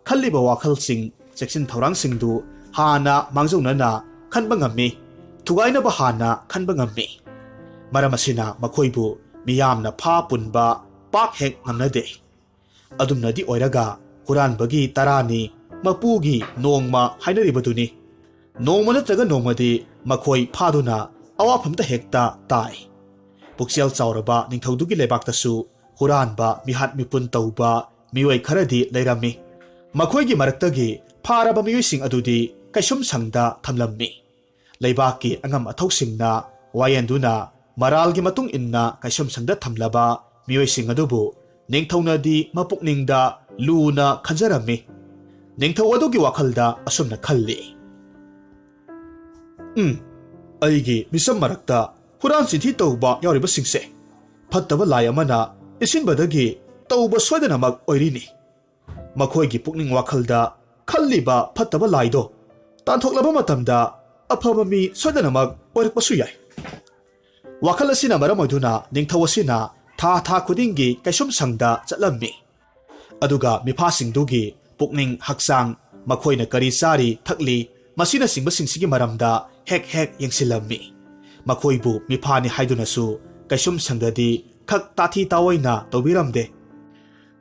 ꯈꯜꯂꯤꯕ ꯋꯥꯈꯜꯁꯤꯡ, ꯆꯦꯛꯁꯤꯟ ꯊꯧꯔꯥꯡꯁꯤꯡꯗꯨ ꯍꯥꯟꯅ ꯃꯥꯡꯖꯧꯅꯅ ꯈꯟꯕ ꯉꯝꯃꯤ, ꯊꯨꯒꯥꯏꯅꯕ ꯍꯥꯟꯅ ꯈꯟꯕ ꯉꯝꯃꯤ꯫ ꯃꯔꯝ ꯑꯁꯤꯅ ꯃꯈꯣꯏꯕꯨ ꯃꯤꯌꯥꯝꯅ ꯐꯥ ꯄꯨꯟꯕ ꯄꯥꯛ ꯍꯦꯛ ꯉꯝꯅꯗꯦ꯫ ꯑꯗꯨꯝꯅꯗꯤ ꯑꯣꯏꯔꯒ ꯍꯨꯔꯥꯟꯕꯒꯤ ꯇꯔꯥꯅꯤ ꯃꯄꯨꯒꯤ ꯅꯣꯡꯃ ꯍꯥꯏꯅꯔꯤꯕꯗꯨꯅꯤ꯫ ꯅꯣꯡꯃ ꯅꯠꯇ꯭ꯔꯒ ꯅꯣꯡꯃꯗꯤ ꯃꯈꯣꯏ ꯐꯥꯗꯨꯅ ꯑꯋꯥꯐꯝꯇ ꯍꯦꯛꯇ ꯇꯥꯏ꯫ ꯄꯨꯛꯆꯦꯜ ꯆꯥꯎꯔꯕ ꯅꯤꯡꯊꯧꯗꯨꯒꯤ ꯂꯩꯕꯥꯛꯇꯁꯨ ꯍꯨꯔꯥꯟꯕ, ꯃꯤꯍꯥꯠ ꯃꯤꯄꯨꯟ ꯇꯧꯕ ꯃꯤꯑꯣꯏ ꯈꯔꯗꯤ ꯂꯩꯔꯝꯃꯤ꯫ ꯃꯈꯣꯏꯒꯤ ꯃꯔꯛꯇꯒꯤ ꯐꯥꯔꯕ ꯃꯤꯑꯣꯏꯁꯤꯡ ꯑꯗꯨꯗꯤ ꯀꯩꯁꯨꯝꯁꯪꯗ ꯊꯝꯂꯝꯃꯤ꯫ ꯂꯩꯕꯥꯛꯀꯤ ꯑꯉꯝ ꯑꯊꯧꯁꯤꯡꯅ ꯋꯥꯌꯦꯟꯗꯨꯅ ꯃꯔꯥꯜꯒꯤ ꯃꯇꯨꯡ ꯏꯟꯅ ꯀꯩꯁꯨꯝꯁꯪꯗ ꯊꯝꯂꯕ ꯃꯤꯑꯣꯏꯁꯤꯡ ꯑꯗꯨꯕꯨ ꯅꯤꯡꯊꯧꯅꯗꯤ ꯃꯄꯨꯛꯅꯤꯡꯗ ꯂꯨꯅ ꯈꯟꯖꯔꯝꯃꯤ꯫ ꯅꯤꯡꯊꯧ ꯑꯗꯨꯒꯤ ꯋꯥꯈꯜꯗ ꯑꯁꯨꯝꯅ ꯈꯜꯂꯤ, "ꯎꯝ, ꯑꯩꯒꯤ ꯃꯤꯆꯝ ꯃꯔꯛꯇ ꯍꯨꯔꯥꯟ ꯆꯤꯟꯊꯤ ꯇꯧꯕ ꯌꯥꯎꯔꯤꯕꯁꯤꯡꯁꯦ ꯐꯠꯇꯕ ꯂꯥꯏ ꯑꯃꯅ ꯏꯁꯤꯟꯕꯗꯒꯤ ꯇꯧꯕ ꯁꯣꯏꯗꯅꯃꯛ ꯑꯣꯏꯔꯤꯅꯤ꯫ ꯃꯈꯣꯏꯒꯤ ꯄꯨꯛꯅꯤꯡ ꯋꯥꯈꯜꯗ ꯈꯜꯂꯤꯕ ꯐꯠꯇꯕ ꯂꯥꯏꯗꯣ ꯇꯥꯟꯊꯣꯛꯂꯕ ꯃꯇꯝꯗ ꯑꯐꯕ ꯃꯤ ꯁꯣꯏꯗꯅꯃꯛ ꯑꯣꯏꯔꯛꯄꯁꯨ ꯌꯥꯏ"꯫ ꯋꯥꯈꯜ ꯑꯁꯤꯅ ꯃꯔꯝ ꯑꯣꯏꯗꯨꯅ ꯅꯤꯡꯊꯧ ꯑꯁꯤꯅ ꯊꯥ ꯊꯥ ꯈꯨꯗꯤꯡꯒꯤ ꯀꯩꯁꯨꯝꯁꯪꯗ ꯆꯠꯂꯝꯃꯤ꯫ ꯑꯗꯨꯒ ꯃꯤꯐꯥꯁꯤꯡꯗꯨꯒꯤ ꯄꯨꯛꯅꯤꯡ, ꯍꯛꯆꯥꯡ, ꯃꯈꯣꯏꯅ ꯀꯔꯤ ꯆꯥꯔꯤ ꯊꯛꯂꯤ, ꯃꯁꯤꯅꯆꯤꯡꯕꯁꯤꯡꯁꯤꯒꯤ ꯃꯔꯝꯗ ꯍꯦꯛ ꯍꯦꯛ ꯌꯦꯡꯁꯤꯜꯂꯝꯃꯤ꯫ ꯃꯈꯣꯏꯕꯨ ꯃꯤꯐꯥꯅꯤ ꯍꯥꯏꯗꯨꯅꯁꯨ ꯀꯩꯁꯨꯝꯁꯪꯗꯗꯤ ꯈꯛ ꯇꯥꯊꯤ ꯇꯥꯑꯣꯏꯅ ꯇꯧꯕꯤꯔꯝꯗꯦ꯫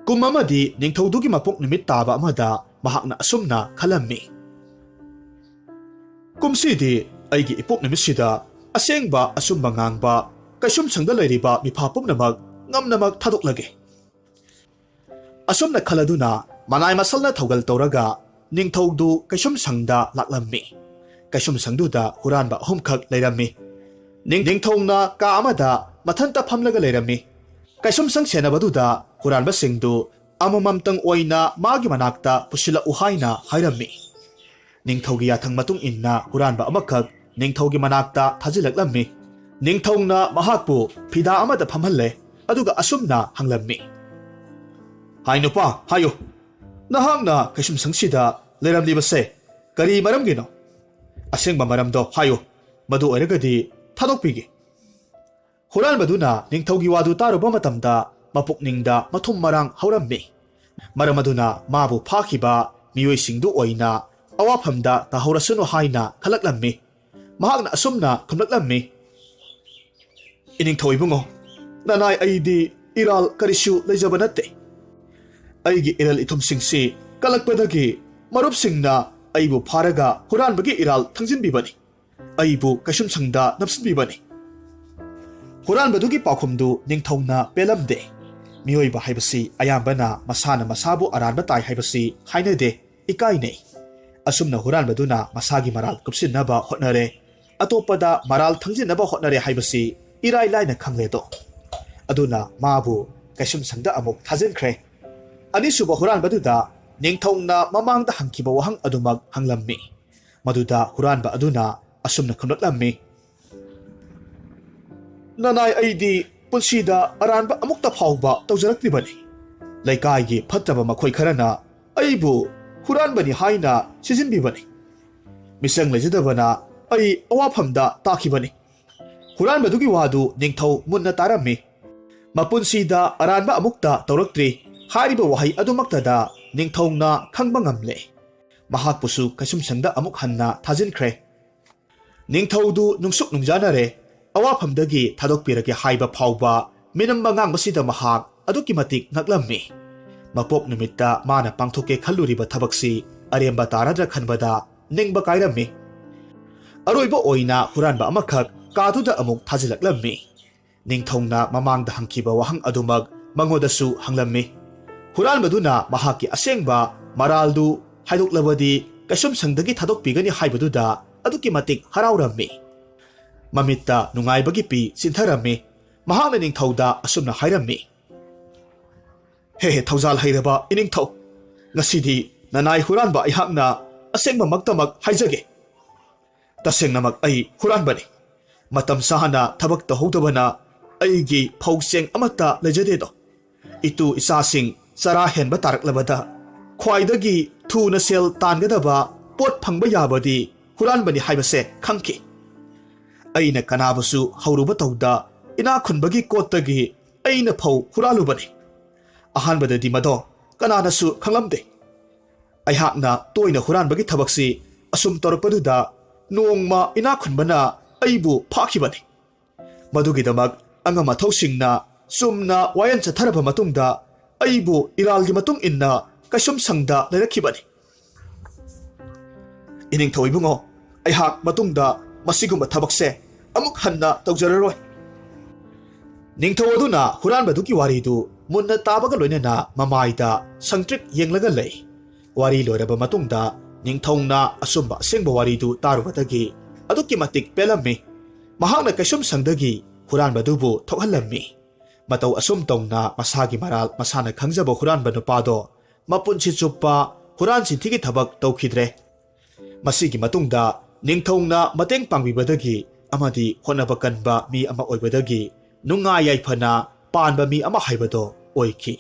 ꯀꯨꯝ ꯑꯃꯗꯤ ꯅꯤꯡꯊꯧꯗꯨꯒꯤ ꯃꯄꯣꯛ ꯅꯨꯃꯤꯠ ꯇꯥꯕ ꯑꯃꯗ ꯃꯍꯥꯛꯅ ꯑꯁꯨꯝꯅ ꯈꯜꯂꯝꯃꯤ: "ꯀꯨꯝꯁꯤꯗꯤ ꯑꯩꯒꯤ ꯏꯄꯣꯛ ꯅꯨꯃꯤꯠꯁꯤꯗ ꯑꯁꯦꯡꯕ ꯑꯆꯨꯝꯕ ꯉꯥꯡꯕ ꯀꯩꯁꯨꯝꯁꯪꯗ ꯂꯩꯔꯤꯕ ꯃꯤꯐꯥ ꯄꯨꯝꯅꯃꯛ ꯉꯝꯅꯃꯛ ꯊꯥꯗꯣꯛꯂꯒꯦ"꯫ ꯑꯁꯨꯝꯅ ꯈꯜꯂꯗꯨꯅ ꯃꯅꯥꯏ ꯃꯁꯜꯅ ꯊꯧꯒꯜ ꯇꯧꯔꯒ ꯅꯤꯡꯊꯧꯗꯨ ꯀꯩꯁꯨꯝꯁꯪꯗ ꯂꯥꯛꯂꯝꯃꯤ꯫ ꯀꯩꯁꯨꯝꯁꯪꯗꯨꯗ ꯍꯨꯔꯥꯟꯕ ꯑꯍꯨꯝꯈꯛ ꯂꯩꯔꯝꯃꯤ꯫ ꯅꯤꯡ-, ꯅꯤꯡꯊꯧꯅ ꯀꯥ ꯑꯃꯗ ꯃꯊꯟꯇ ꯐꯝꯂꯒ ꯂꯩꯔꯝꯃꯤ꯫ ꯀꯩꯁꯨꯝꯁꯪ ꯁꯦꯟꯅꯕꯗꯨꯗ ꯍꯨꯔꯥꯟꯕꯁꯤꯡꯗꯨ ꯑꯃꯃꯝꯇꯪ ꯑꯣꯏꯅ ꯃꯥꯒꯤ ꯃꯅꯥꯛꯇ ꯄꯨꯁꯤꯜꯂꯛꯎ ꯍꯥꯏꯅ ꯍꯥꯏꯔꯝꯃꯤ꯫ ꯅꯤꯡꯊꯧꯒꯤ ꯌꯥꯊꯪ ꯃꯇꯨꯡ ꯏꯟꯅ ꯍꯨꯔꯥꯟꯕ ꯑꯃꯈꯛ ꯅꯤꯡꯊꯧꯒꯤ ꯃꯅꯥꯛꯇ ꯊꯥꯖꯤꯜꯂꯛꯂꯝꯃꯤ꯫ ꯅꯤꯡꯊꯧꯅ ꯃꯍꯥꯛꯄꯨ ꯐꯤꯗꯥ ꯑꯃꯗ ꯐꯝꯍꯜꯂꯦ, ꯑꯗꯨꯒ ꯑꯁꯨꯝꯅ ꯍꯪꯂꯝꯃꯤ: "ꯍꯥꯏ ꯅꯨꯄꯥ, ꯍꯥꯏꯌꯨ, ꯅꯍꯥꯛꯅ ꯀꯩꯁꯨꯝꯁꯪꯁꯤꯗ ꯂꯩꯔꯝꯂꯤꯕꯁꯦ ꯀꯔꯤ ꯃꯔꯝꯒꯤꯅꯣ? ꯑꯁꯦꯡꯕ ꯃꯔꯝꯗꯣ ꯍꯥꯏꯌꯨ, ꯃꯗꯨ ꯑꯣꯏꯔꯒꯗꯤ ꯊꯥꯗꯣꯛꯄꯤꯒꯦ"꯫ ꯍꯨꯔꯥꯟꯕꯗꯨꯅ ꯅꯤꯡꯊꯧꯒꯤ ꯋꯥꯗꯨ ꯇꯥꯔꯨꯕ ꯃꯇꯝꯗ ꯃꯄꯨꯛꯅꯤꯡꯗ ꯃꯊꯨꯝ ꯃꯔꯥꯡ ꯍꯧꯔꯝꯃꯤ꯫ ꯃꯔꯝ ꯑꯗꯨꯅ ꯃꯥꯕꯨ ꯐꯥꯈꯤꯕ ꯃꯤꯑꯣꯏꯁꯤꯡꯗꯨ ꯑꯣꯏꯅ ꯑꯋꯥꯐꯝꯗ ꯇꯥꯍꯧꯔꯁꯅꯨ ꯍꯥꯏꯅ ꯈꯜꯂꯛꯂꯝꯃꯤ꯫ ꯃꯍꯥꯛꯅ ꯑꯁꯨꯝꯅ ꯈꯨꯝꯂꯛꯂꯝꯃꯤ: "ꯏꯅꯤꯡꯊꯧ ꯏꯕꯨꯡꯉꯣ, ꯅꯅꯥꯏ ꯑꯩꯗꯤ ꯏꯔꯥꯜ ꯀꯔꯤꯁꯨ ꯂꯩꯖꯕ ꯅꯠꯇꯦ꯫ ꯑꯩꯒꯤ ꯏꯔꯜ ꯏꯊꯨꯝꯁꯤꯡꯁꯤ ꯀꯜꯂꯛꯄꯗꯒꯤ ꯃꯔꯨꯞꯁꯤꯡꯅ ꯑꯩꯕꯨ ꯐꯥꯔꯒ ꯍꯨꯔꯥꯟꯕꯒꯤ ꯏꯔꯥꯜ ꯊꯪꯖꯤꯟꯕꯤꯕꯅꯤ꯫ ꯑꯩꯕꯨ ꯀꯩꯁꯨꯝꯁꯪꯗ ꯅꯝꯁꯤꯟꯕꯤꯕꯅꯤ"꯫ ꯍꯨꯔꯥꯟꯕꯗꯨꯒꯤ ꯄꯥꯎꯈꯨꯝꯗꯨ ꯅꯤꯡꯊꯧꯅ ꯄꯦꯜꯂꯝꯗꯦ꯫ ꯃꯤꯑꯣꯏꯕ ꯍꯥꯏꯕꯁꯤ ꯑꯌꯥꯝꯕꯅ ꯃꯁꯥꯅ ꯃꯁꯥꯕꯨ ꯑꯔꯥꯟꯕ ꯇꯥꯏ ꯍꯥꯏꯕꯁꯤ ꯍꯥꯏꯅꯗꯦ, ꯏꯀꯥꯏꯅꯩ꯫ ꯑꯁꯨꯝꯅ ꯍꯨꯔꯥꯟꯕꯗꯨꯅ ꯃꯁꯥꯒꯤ ꯃꯔꯥꯜ ꯀꯨꯞꯁꯤꯟꯅꯕ ꯍꯣꯠꯅꯔꯦ, ꯑꯇꯣꯞꯄꯗ ꯃꯔꯥꯜ ꯊꯪꯖꯤꯟꯅꯕ ꯍꯣꯠꯅꯔꯦ ꯍꯥꯏꯕꯁꯤ ꯏꯔꯥꯏ ꯂꯥꯏꯅ ꯈꯪꯂꯦꯗꯣ꯫ ꯑꯗꯨꯅ ꯃꯥꯕꯨ ꯀꯩꯁꯨꯝꯁꯪꯗ ꯑꯃꯨꯛ ꯊꯥꯖꯤꯟꯈ꯭ꯔꯦ꯫ ꯑꯅꯤꯁꯨꯕ ꯍꯨꯔꯥꯟꯕꯗꯨꯗ ꯅꯤꯡꯊꯧꯅ ꯃꯃꯥꯡꯗ ꯍꯪꯈꯤꯕ ꯋꯥꯍꯪ ꯑꯗꯨꯃꯛ ꯍꯪꯂꯝꯃꯤ꯫ ꯃꯗꯨꯗ ꯍꯨꯔꯥꯟꯕ ꯑꯗꯨꯅ ꯑꯁꯨꯝꯅ ꯈꯨꯝꯂꯛꯂꯝꯃꯤ: "ꯅꯅꯥꯏ ꯑꯩꯗꯤ ꯄꯨꯟꯁꯤꯗ ꯑꯔꯥꯟꯕ ꯑꯃꯨꯛꯇ ꯐꯥꯎꯕ ꯇꯧꯖꯔꯛꯇ꯭ꯔꯤꯕꯅꯤ꯫ ꯂꯩꯀꯥꯏꯒꯤ ꯐꯠꯇꯕ ꯃꯈꯣꯏ ꯈꯔꯅ ꯑꯩꯕꯨ ꯍꯨꯔꯥꯟꯕꯅꯤ ꯍꯥꯏꯅ ꯁꯤꯖꯤꯟꯕꯤꯕꯅꯤ꯫ ꯃꯤꯆꯪ ꯂꯩꯖꯗꯕꯅ ꯑꯩ ꯑꯋꯥꯐꯝꯗ ꯇꯥꯈꯤꯕꯅꯤ"꯫ ꯍꯨꯔꯥꯟꯕꯗꯨꯒꯤ ꯋꯥꯗꯨ ꯅꯤꯡꯊꯧ ꯃꯨꯟꯅ ꯇꯥꯔꯝꯃꯤ꯫ "ꯃꯄꯨꯟꯁꯤꯗ ꯑꯔꯥꯟꯕ ꯑꯃꯨꯛꯇ ꯇꯧꯔꯛꯇ꯭ꯔꯤ" ꯍꯥꯏꯔꯤꯕ ꯋꯥꯍꯩ ꯑꯗꯨꯃꯛꯇꯗ ꯅꯤꯡꯊꯧꯅ ꯈꯪꯕ ꯉꯝꯂꯦ꯫ ꯃꯍꯥꯛꯄꯨꯁꯨ ꯀꯩꯁꯨꯝꯁꯪꯗ ꯑꯃꯨꯛ ꯍꯟꯅ ꯊꯥꯖꯤꯟꯈ꯭ꯔꯦ꯫ ꯅꯤꯡꯊꯧꯗꯨ ꯅꯨꯡꯁꯨꯛ ꯅꯨꯡꯖꯥꯅꯔꯦ꯫ ꯑꯋꯥꯐꯝꯗꯒꯤ ꯊꯥꯗꯣꯛꯄꯤꯔꯒꯦ ꯍꯥꯏꯕ ꯐꯥꯎꯕ ꯃꯤꯅꯝꯕ ꯉꯥꯡꯕꯁꯤꯗ ꯃꯍꯥꯛ ꯑꯗꯨꯛꯀꯤ ꯃꯇꯤꯛ ꯉꯛꯂꯝꯃꯤ꯫ ꯃꯄꯣꯛ ꯅꯨꯃꯤꯠꯇ ꯃꯥꯅ ꯄꯥꯡꯊꯣꯛꯀꯦ ꯈꯜꯂꯨꯔꯤꯕ ꯊꯕꯛꯁꯤ ꯑꯔꯦꯝꯕ ꯇꯥꯔꯗ꯭ꯔꯥ ꯈꯟꯕꯗ ꯅꯤꯡꯕ ꯀꯥꯏꯔꯝꯃꯤ꯫ ꯑꯔꯣꯏꯕ ꯑꯣꯏꯅ ꯍꯨꯔꯥꯟꯕ ꯑꯃꯈꯛ ꯀꯥꯗꯨꯗ ꯑꯃꯨꯛ ꯊꯥꯖꯤꯜꯂꯛꯂꯝꯃꯤ꯫ ꯅꯤꯡꯊꯧꯅ ꯃꯃꯥꯡꯗ ꯍꯪꯈꯤꯕ ꯋꯥꯍꯪ ꯑꯗꯨꯃꯛ ꯃꯉꯣꯟꯗꯁꯨ ꯍꯪꯂꯝꯃꯤ꯫ ꯍꯨꯔꯥꯟꯕꯗꯨꯅ ꯃꯍꯥꯛꯀꯤ ꯑꯁꯦꯡꯕ ꯃꯔꯥꯜꯗꯨ ꯍꯥꯏꯗꯣꯛꯂꯕꯗꯤ ꯀꯩꯁꯨꯝꯁꯪꯗꯒꯤ ꯊꯥꯗꯣꯛꯄꯤꯒꯅꯤ ꯍꯥꯏꯕꯗꯨꯗ ꯑꯗꯨꯛꯀꯤ ꯃꯇꯤꯛ ꯍꯔꯥꯎꯔꯝꯃꯤ꯫ ꯃꯃꯤꯠꯇ ꯅꯨꯡꯉꯥꯏꯕꯒꯤ ꯄꯤ ꯆꯤꯟꯊꯔꯝꯃꯤ꯫ ꯃꯍꯥꯛꯅ ꯅꯤꯡꯊꯧꯗ ꯑꯁꯨꯝꯅ ꯍꯥꯏꯔꯝꯃꯤ, "ꯍꯦ ꯍꯦ, ꯊꯧꯖꯥꯜ ꯍꯩꯔꯕ ꯏꯅꯤꯡꯊꯧ, ꯉꯁꯤꯗꯤ ꯅꯅꯥꯏ ꯍꯨꯔꯥꯟꯕ ꯑꯩꯍꯥꯛꯅ ꯑꯁꯦꯡꯕꯃꯛꯇꯃꯛ ꯍꯥꯏꯖꯒꯦ꯫ ꯇꯁꯦꯡꯅꯃꯛ ꯑꯩ ꯍꯨꯔꯥꯟꯕꯅꯤ꯫ ꯃꯇꯝ ꯆꯥꯅ ꯊꯕꯛ ꯇꯧꯍꯧꯗꯕꯅ ꯑꯩꯒꯤ ꯐꯧ ꯆꯦꯡ ꯑꯃꯠꯇ ꯂꯩꯖꯗꯦꯗꯣ꯫ ꯏꯇꯨ ꯏꯆꯥꯁꯤꯡ ꯆꯔꯥ ꯍꯦꯟꯕ ꯇꯥꯔꯛꯂꯕꯗ ꯈ꯭ꯋꯥꯏꯗꯒꯤ ꯊꯨꯅ ꯁꯦꯜ ꯇꯥꯟꯒꯗꯕ ꯄꯣꯠ ꯐꯪꯕ ꯌꯥꯕꯗꯤ ꯍꯨꯔꯥꯟꯕꯅꯤ ꯍꯥꯏꯕꯁꯦ ꯈꯪꯈꯤ꯫ ꯑꯩꯅ ꯀꯅꯥꯕꯨꯁꯨ ꯍꯧꯔꯨꯕ ꯇꯧꯗ ꯏꯅꯥꯛ ꯈꯨꯟꯕꯒꯤ ꯀꯣꯠꯇꯒꯤ ꯑꯩꯅ ꯐꯧ ꯍꯨꯔꯥꯜꯂꯨꯕꯅꯤ꯫ ꯑꯍꯥꯟꯕꯗꯗꯤ ꯃꯗꯣ ꯀꯅꯥꯅꯁꯨ ꯈꯪꯂꯝꯗꯦ꯫ ꯑꯩꯍꯥꯛꯅ ꯇꯣꯏꯅ ꯍꯨꯔꯥꯟꯕꯒꯤ ꯊꯕꯛꯁꯤ ꯑꯁꯨꯝ ꯇꯧꯔꯛꯄꯗꯨꯗ ꯅꯣꯡꯃ ꯏꯅꯥꯛ ꯈꯨꯟꯕꯅ ꯑꯩꯕꯨ ꯐꯥꯈꯤꯕꯅꯤ꯫ ꯃꯗꯨꯒꯤꯗꯃꯛ ꯑꯉꯝ ꯑꯊꯧꯁꯤꯡꯅ ꯆꯨꯝꯅ ꯋꯥꯌꯦꯜ ꯆꯠꯊꯔꯕ ꯃꯇꯨꯡꯗ ꯑꯩꯕꯨ ꯏꯔꯥꯜꯒꯤ ꯃꯇꯨꯡ ꯏꯟꯅ ꯀꯩꯁꯨꯝꯁꯪꯗ ꯂꯩꯔꯛꯈꯤꯕꯅꯤ꯫ ꯏꯅꯤꯡꯊꯧ ꯏꯕꯨꯡꯉꯣ, ꯑꯩꯍꯥꯛ ꯃꯇꯨꯡꯗ ꯃꯁꯤꯒꯨꯝꯕ ꯊꯕꯛꯁꯦ ꯑꯃꯨꯛ ꯍꯟꯅ ꯇꯧꯖꯔꯔꯣꯏ꯫" ꯅꯤꯡꯊꯧ ꯑꯗꯨꯅ ꯍꯨꯔꯥꯟꯕꯗꯨꯒꯤ ꯋꯥꯔꯤꯗꯨ ꯃꯨꯟꯅ ꯇꯥꯕꯒ ꯂꯣꯏꯅꯅ ꯃꯃꯥꯏꯗ ꯁꯪꯇ꯭ꯔꯤꯛ ꯌꯦꯡꯂꯒ ꯂꯩ꯫ ꯋꯥꯔꯤ ꯂꯣꯏꯔꯕ ꯃꯇꯨꯡꯗ ꯅꯤꯡꯊꯧꯅ ꯑꯆꯨꯝꯕ ꯑꯁꯦꯡꯕ ꯋꯥꯔꯤꯗꯨ ꯇꯥꯔꯨꯕꯗꯒꯤ ꯑꯗꯨꯛꯀꯤ ꯃꯇꯤꯛ ꯄꯦꯜꯂꯝꯃꯤ꯫ ꯃꯍꯥꯛꯅ ꯀꯩꯁꯨꯝꯁꯪꯗꯒꯤ ꯍꯨꯔꯥꯟꯕꯗꯨꯕꯨ ꯊꯣꯛꯍꯜꯂꯝꯃꯤ꯫ ꯃꯇꯧ ꯑꯁꯨꯝ ꯇꯧꯅ ꯃꯁꯥꯒꯤ ꯃꯔꯥꯜ ꯃꯁꯥꯅ ꯈꯪꯖꯕ ꯍꯨꯔꯥꯟꯕ ꯅꯨꯄꯥꯗꯣ ꯃꯄꯨꯟꯁꯤ ꯆꯨꯞꯄ ꯍꯨꯔꯥꯟ ꯆꯤꯟꯊꯤꯒꯤ ꯊꯕꯛ ꯇꯧꯈꯤꯗ꯭ꯔꯦ꯫ ꯃꯁꯤꯒꯤ ꯃꯇꯨꯡꯗ ꯅꯤꯡꯊꯧꯅ ꯃꯇꯦꯡ ꯄꯥꯡꯕꯤꯕꯗꯒꯤ ꯑꯃꯗꯤ ꯍꯣꯠꯅꯕ ꯀꯟꯕ ꯃꯤ ꯑꯃ ꯑꯣꯏꯕꯗꯒꯤ ꯅꯨꯡꯉꯥꯏ ꯌꯥꯏꯐꯅ ꯄꯥꯟꯕ ꯃꯤ ꯑꯃ ꯍꯥꯏꯕꯗꯣ ꯑꯣꯏꯈꯤ꯫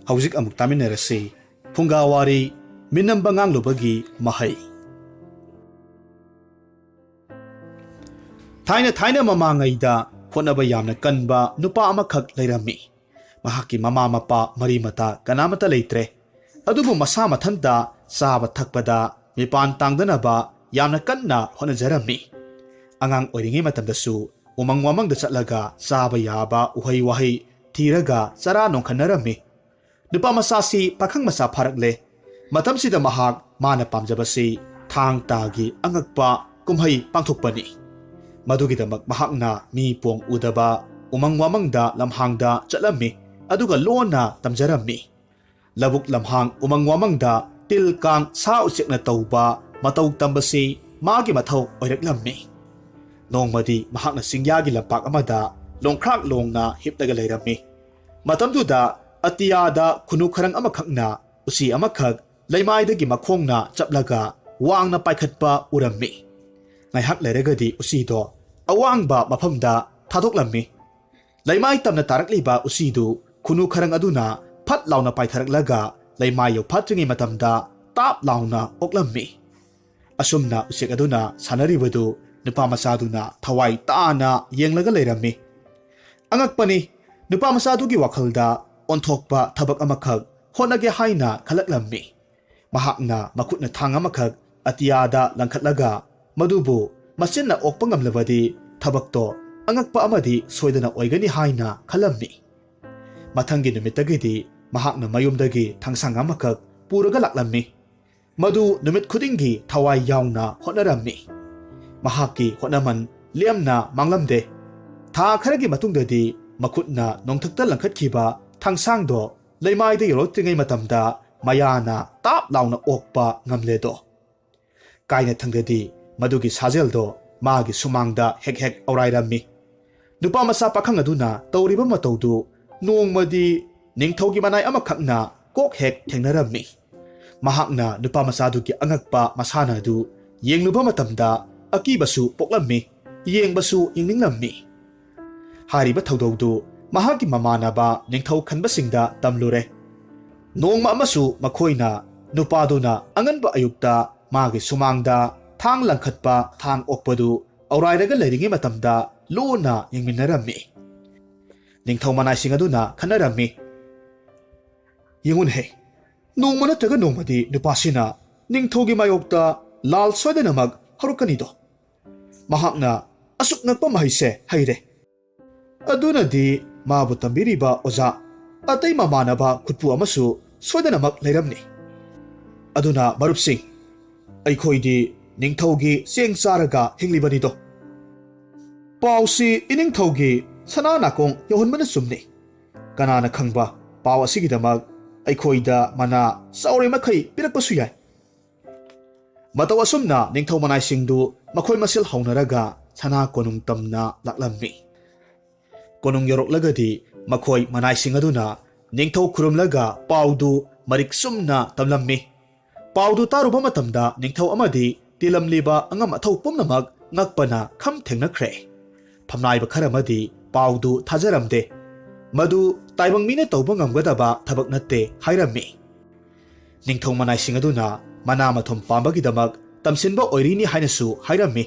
ꯍꯧꯖꯤꯛ ꯑꯃꯨꯛ ꯇꯥꯃꯤꯟꯅꯔꯁꯤ꯫ ꯐꯨꯡꯒꯥ ꯋꯥꯔꯤ, ꯃꯤꯅꯝꯕ ꯉꯥꯡꯂꯨꯕꯒꯤ ꯃꯍꯩ꯫ ꯊꯥꯏꯅ ꯊꯥꯏꯅ ꯃꯃꯥꯡꯉꯩꯗ ꯍꯣꯠꯅꯕ ꯌꯥꯝꯅ ꯀꯟꯕ ꯅꯨꯄꯥ ꯑꯃꯈꯛ ꯂꯩꯔꯝꯃꯤ꯫ ꯃꯍꯥꯛꯀꯤ ꯃꯃꯥ ꯃꯄꯥ ꯃꯔꯤ ꯃꯇꯥ ꯀꯅꯥꯃꯠꯇ ꯂꯩꯇ꯭ꯔꯦ꯫ ꯑꯗꯨꯕꯨ ꯃꯁꯥ ꯃꯊꯟꯇ ꯆꯥꯕ ꯊꯛꯄꯗ ꯃꯤꯄꯥꯟ ꯇꯥꯡꯗꯅꯕ ꯌꯥꯝꯅ ꯀꯟꯅ ꯍꯣꯠꯅꯖꯔꯝꯃꯤ꯫ ꯑꯉꯥꯡ ꯑꯣꯏꯔꯤꯉꯩ ꯃꯇꯝꯗꯁꯨ ꯎꯃꯪ ꯋꯥꯃꯪꯗ ꯆꯠꯂꯒ ꯆꯥꯕ ꯌꯥꯕ ꯎꯍꯩ ꯋꯥꯍꯩ ꯊꯤꯔꯒ ꯆꯔꯥ ꯅꯣꯡꯈꯟꯅꯔꯝꯃꯤ꯫ ꯅꯨꯄꯥ ꯃꯆꯥꯁꯤ ꯄꯥꯈꯪ ꯃꯆꯥ ꯐꯥꯔꯛꯂꯦ꯫ ꯃꯇꯝꯁꯤꯗ ꯃꯍꯥꯛ ꯃꯥꯅ ꯄꯥꯝꯖꯕꯁꯤ ꯊꯥꯡ ꯇꯥꯒꯤ ꯑꯉꯛꯄ ꯀꯨꯝꯍꯩ ꯄꯥꯡꯊꯣꯛꯄꯅꯤ꯫ ꯃꯗꯨꯒꯤꯗꯃꯛ ꯃꯍꯥꯛꯅ ꯃꯤ ꯄꯣꯡ ꯎꯗꯕ ꯎꯃꯪ ꯋꯥꯃꯪꯗ ꯂꯝꯍꯥꯡꯗ ꯆꯠꯂꯝꯃꯤ, ꯑꯗꯨꯒ ꯂꯣꯟꯅ ꯇꯝꯖꯔꯝꯃꯤ꯫ ꯂꯧꯕꯨꯛ ꯂꯝꯍꯥꯡ ꯎꯃꯪ ꯋꯥꯃꯪꯗ ꯇꯤꯜ ꯀꯥꯡ ꯁꯥ ꯎꯆꯦꯛꯅ ꯇꯧꯕ ꯃꯇꯧ ꯇꯝꯕꯁꯤ ꯃꯥꯒꯤ ꯃꯊꯧ ꯑꯣꯏꯔꯛꯂꯝꯃꯤ꯫ ꯅꯣꯡꯃꯗꯤ ꯃꯍꯥꯛꯅ ꯆꯤꯡꯌꯥꯒꯤ ꯂꯝꯄꯥꯛ ꯑꯃꯗ ꯂꯣꯡꯈ꯭ꯔꯥꯛ ꯂꯣꯡꯅ ꯍꯤꯞꯂꯒ ꯂꯩꯔꯝꯃꯤ꯫ ꯃꯇꯝꯗꯨꯗ ꯑꯇꯤꯌꯥꯗ ꯈꯨꯅꯨ ꯈꯔꯪ ꯑꯃꯈꯛꯅ ꯎꯆꯤ ꯑꯃꯈꯛ ꯂꯩꯃꯥꯏꯗꯒꯤ ꯃꯈꯣꯡꯅ ꯆꯞꯂꯒ ꯋꯥꯡꯅ ꯄꯥꯏꯈꯠꯄ ꯎꯔꯝꯃꯤ꯫ ꯉꯥꯏꯍꯥꯛ ꯂꯩꯔꯒꯗꯤ ꯎꯆꯤꯗꯣ ꯑꯋꯥꯡꯕ ꯃꯐꯝꯗ ꯊꯥꯗꯣꯛꯂꯝꯃꯤ꯫ ꯂꯩꯃꯥꯏ ꯇꯝꯅ ꯇꯥꯔꯛꯂꯤꯕ ꯎꯆꯤꯗꯨ ꯈꯨꯅꯨ ꯈꯔꯪ ꯑꯗꯨꯅ ꯐꯠ ꯂꯥꯎꯅ ꯄꯥꯏꯊꯔꯛꯂꯒ ꯂꯩꯃꯥꯏ ꯌꯧꯐꯥꯠꯇ꯭ꯔꯤꯉꯩ ꯃꯇꯝꯗ ꯇꯥꯞ ꯂꯥꯎꯅ ꯑꯣꯛꯂꯝꯃꯤ꯫ ꯑꯁꯨꯝꯅ ꯎꯆꯦꯛ ꯑꯗꯨꯅ ꯁꯥꯟꯅꯔꯤꯕꯗꯨ ꯅꯨꯄꯥ ꯃꯆꯥꯗꯨꯅ ꯊꯋꯥꯏ ꯇꯥꯅ ꯌꯦꯡꯂꯒ ꯂꯩꯔꯝꯃꯤ꯫ ꯑꯉꯛꯄꯅꯤ, ꯅꯨꯄꯥ ꯃꯆꯥꯗꯨꯒꯤ ꯋꯥꯈꯜꯗ ꯑꯣꯟꯊꯣꯛꯄ ꯊꯕꯛ ꯑꯃꯈꯛ ꯍꯣꯠꯅꯒꯦ ꯍꯥꯏꯅ ꯈꯜꯂꯛꯂꯝꯃꯤ꯫ ꯃꯍꯥꯛꯅ ꯃꯈꯨꯠꯅ ꯊꯥꯡ ꯑꯃꯈꯛ ꯑꯇꯤꯌꯥꯗ ꯂꯪꯈꯠꯂꯒ ꯃꯗꯨꯕꯨ ꯃꯆꯤꯟꯅ ꯑꯣꯛꯄ ꯉꯝꯂꯕꯗꯤ ꯊꯕꯛꯇꯣ ꯑꯉꯛꯄ ꯑꯃꯗꯤ ꯁꯣꯏꯗꯅ ꯑꯣꯏꯒꯅꯤ ꯍꯥꯏꯅ ꯈꯜꯂꯝꯃꯤ꯫ ꯃꯊꯪꯒꯤ ꯅꯨꯃꯤꯠꯇꯒꯤꯗꯤ ꯃꯍꯥꯛꯅ ꯃꯌꯨꯝꯗꯒꯤ ꯊꯥꯡꯁꯥꯡ ꯑꯃꯈꯛ ꯄꯨꯔꯒ ꯂꯥꯛꯂꯝꯃꯤ꯫ ꯃꯗꯨ ꯅꯨꯃꯤꯠ ꯈꯨꯗꯤꯡꯒꯤ ꯊꯋꯥꯏ ꯌꯥꯎꯅ ꯍꯣꯠꯅꯔꯝꯃꯤ꯫ ꯃꯍꯥꯛꯀꯤ ꯍꯣꯠꯅꯃꯟ ꯂꯦꯝꯅ ꯃꯥꯡꯂꯝꯗꯦ꯫ ꯊꯥ ꯈꯔꯒꯤ ꯃꯇꯨꯡꯗꯗꯤ ꯃꯈꯨꯠꯅ ꯅꯣꯡꯊꯛꯇ ꯂꯪꯈꯠꯈꯤꯕ ꯊꯥꯡꯁꯥꯡꯗꯣ ꯂꯩꯃꯥꯏꯗ ꯌꯧꯔꯛꯇ꯭ꯔꯤꯉꯩ ꯃꯇꯝꯗ ꯃꯌꯥꯅ ꯇꯥꯞ ꯂꯥꯎꯅ ꯑꯣꯛꯄ ꯉꯝꯂꯦꯗꯣ꯫ ꯀꯥꯏꯅꯊꯪꯗꯗꯤ ꯃꯗꯨꯒꯤ ꯁꯥꯖꯦꯜꯗꯣ ꯃꯥꯒꯤ ꯁꯨꯃꯥꯡꯗ ꯍꯦꯛ ꯍꯦꯛ ꯑꯧꯔꯥꯏꯔꯝꯃꯤ꯫ ꯅꯨꯄꯥ ꯃꯆꯥ ꯄꯥꯈꯪ ꯑꯗꯨꯅ ꯇꯧꯔꯤꯕ ꯃꯇꯧꯗꯨ ꯅꯣꯡꯃꯗꯤ ꯅꯤꯡꯊꯧꯒꯤ ꯃꯅꯥꯏ ꯑꯃꯈꯛꯅ ꯀꯣꯛ ꯍꯦꯛ ꯊꯦꯡꯅꯔꯝꯃꯤ꯫ ꯃꯍꯥꯛꯅ ꯅꯨꯄꯥ ꯃꯆꯥꯗꯨꯒꯤ ꯑꯉꯛꯄ ꯃꯁꯥꯟꯅ ꯑꯗꯨ ꯌꯦꯡꯂꯨꯕ ꯃꯇꯝꯗ ꯑꯀꯤꯕꯁꯨ ꯄꯣꯛꯂꯝꯃꯤ, ꯌꯦꯡꯕꯁꯨ ꯌꯦꯡꯅꯤꯡꯂꯝꯃꯤ꯫ ꯍꯥꯏꯔꯤꯕ ꯊꯧꯗꯧꯗꯨ ꯃꯍꯥꯛꯀꯤ ꯃꯃꯥꯟꯅꯕ ꯅꯤꯡꯊꯧ ꯈꯟꯕꯁꯤꯡꯗ ꯇꯝꯂꯨꯔꯦ꯫ ꯅꯣꯡꯃ ꯑꯃꯁꯨ ꯃꯈꯣꯏꯅ ꯅꯨꯄꯥꯗꯨꯅ ꯑꯉꯟꯕ ꯑꯌꯨꯛꯇ ꯃꯥꯒꯤ ꯁꯨꯃꯥꯡꯗ ꯊꯥꯡ ꯂꯪꯈꯠꯄ, ꯊꯥꯡ ꯑꯣꯛꯄꯗꯨ ꯑꯧꯔꯥꯏꯔꯒ ꯂꯩꯔꯤꯉꯩ ꯃꯇꯝꯗ ꯂꯣꯟꯅ ꯌꯦꯡꯃꯤꯟꯅꯔꯝꯃꯤ꯫ ꯅꯤꯡꯊꯧ ꯃꯅꯥꯏꯁꯤꯡ ꯑꯗꯨꯅ ꯈꯟꯅꯔꯝꯃꯤ, "ꯌꯦꯡꯉꯨꯅꯍꯦ, ꯅꯣꯡꯃ ꯅꯠꯇ꯭ꯔꯒ ꯅꯣꯡꯃꯗꯤ ꯅꯨꯄꯥꯁꯤꯅ ꯅꯤꯡꯊꯧꯒꯤ ꯃꯥꯌꯣꯛꯇ ꯂꯥꯜ ꯁꯣꯏꯗꯅꯃꯛ ꯍꯧꯔꯛꯀꯅꯤꯗꯣ꯫ ꯃꯍꯥꯛꯅ ꯑꯁꯨꯛ ꯉꯛꯄ ꯃꯍꯩꯁꯦ ꯍꯩꯔꯦ꯫ ꯑꯗꯨꯅꯗꯤ ꯃꯥꯕꯨ ꯇꯝꯕꯤꯔꯤꯕ ꯑꯣꯖꯥ, ꯑꯇꯩ ꯃꯃꯥꯟꯅꯕ ꯈꯨꯠꯄꯨ ꯑꯃꯁꯨ ꯁꯣꯏꯗꯅꯃꯛ ꯂꯩꯔꯝꯅꯤ꯫ ꯑꯗꯨꯅ ꯃꯔꯨꯞꯁꯤꯡ, ꯑꯩꯈꯣꯏꯗꯤ ꯅꯤꯡꯊꯧꯒꯤ ꯆꯦꯡ ꯆꯥꯔꯒ ꯍꯤꯡꯂꯤꯕꯅꯤꯗꯣ꯫ ꯄꯥꯎꯁꯤ ꯏꯅꯤꯡꯊꯧꯒꯤ ꯁꯅꯥ ꯅꯥꯀꯣꯡ ꯌꯧꯍꯟꯕꯅ ꯆꯨꯝꯅꯤ꯫ ꯀꯅꯥꯅ ꯈꯪꯕ, ꯄꯥꯎ ꯑꯁꯤꯒꯤꯗꯃꯛ ꯑꯩꯈꯣꯏꯗ ꯃꯅꯥ ꯆꯥꯎꯔꯦ ꯃꯈꯩ ꯄꯤꯔꯛꯄꯁꯨ ꯌꯥꯏ꯫ ꯃꯇꯧ ꯑꯁꯨꯝꯅ ꯅꯤꯡꯊꯧ ꯃꯅꯥꯏꯁꯤꯡꯗꯨ ꯃꯈꯣꯏ ꯃꯁꯦꯜ ꯍꯧꯅꯔꯒ ꯁꯅꯥ ꯀꯣꯅꯨꯡ ꯇꯝꯅ ꯂꯥꯛꯂꯝꯃꯤ꯫ ꯀꯣꯅꯨꯡ ꯌꯧꯔꯛꯂꯒꯗꯤ ꯃꯈꯣꯏ ꯃꯅꯥꯏꯁꯤꯡ ꯑꯗꯨꯅ ꯅꯤꯡꯊꯧ ꯈꯨꯔꯨꯝꯂꯒ ꯄꯥꯎꯗꯨ ꯃꯔꯤꯛ ꯆꯨꯝꯅ ꯇꯝꯂꯝꯃꯤ꯫ ꯄꯥꯎꯗꯨ ꯇꯥꯔꯨꯕ ꯃꯇꯝꯗ ꯅꯤꯡꯊꯧ ꯑꯃꯗꯤ ꯇꯤꯜꯂꯝꯂꯤꯕ ꯑꯉꯝ ꯑꯊꯧ ꯄꯨꯝꯅꯃꯛ ꯉꯛꯄꯅ ꯈꯝ ꯊꯦꯡꯅꯈ꯭ꯔꯦ꯫ ꯐꯝꯅꯥꯏꯕ ꯈꯔ ꯑꯃꯗꯤ ꯄꯥꯎꯗꯨ ꯊꯥꯖꯔꯝꯗꯦ꯫ ꯃꯗꯨ ꯇꯥꯏꯕꯪ ꯃꯤꯅ ꯇꯧꯕ ꯉꯝꯒꯗꯕ ꯊꯕꯛ ꯅꯠꯇꯦ ꯍꯥꯏꯔꯝꯃꯤ꯫ ꯅꯤꯡꯊꯧ ꯃꯅꯥꯏꯁꯤꯡ ꯑꯗꯨꯅ ꯃꯅꯥ ꯃꯊꯨꯝ ꯄꯥꯝꯕꯒꯤꯗꯃꯛ ꯇꯝꯁꯤꯟꯕ ꯑꯣꯏꯔꯤꯅꯤ ꯍꯥꯏꯅꯁꯨ ꯍꯥꯏꯔꯝꯃꯤ꯫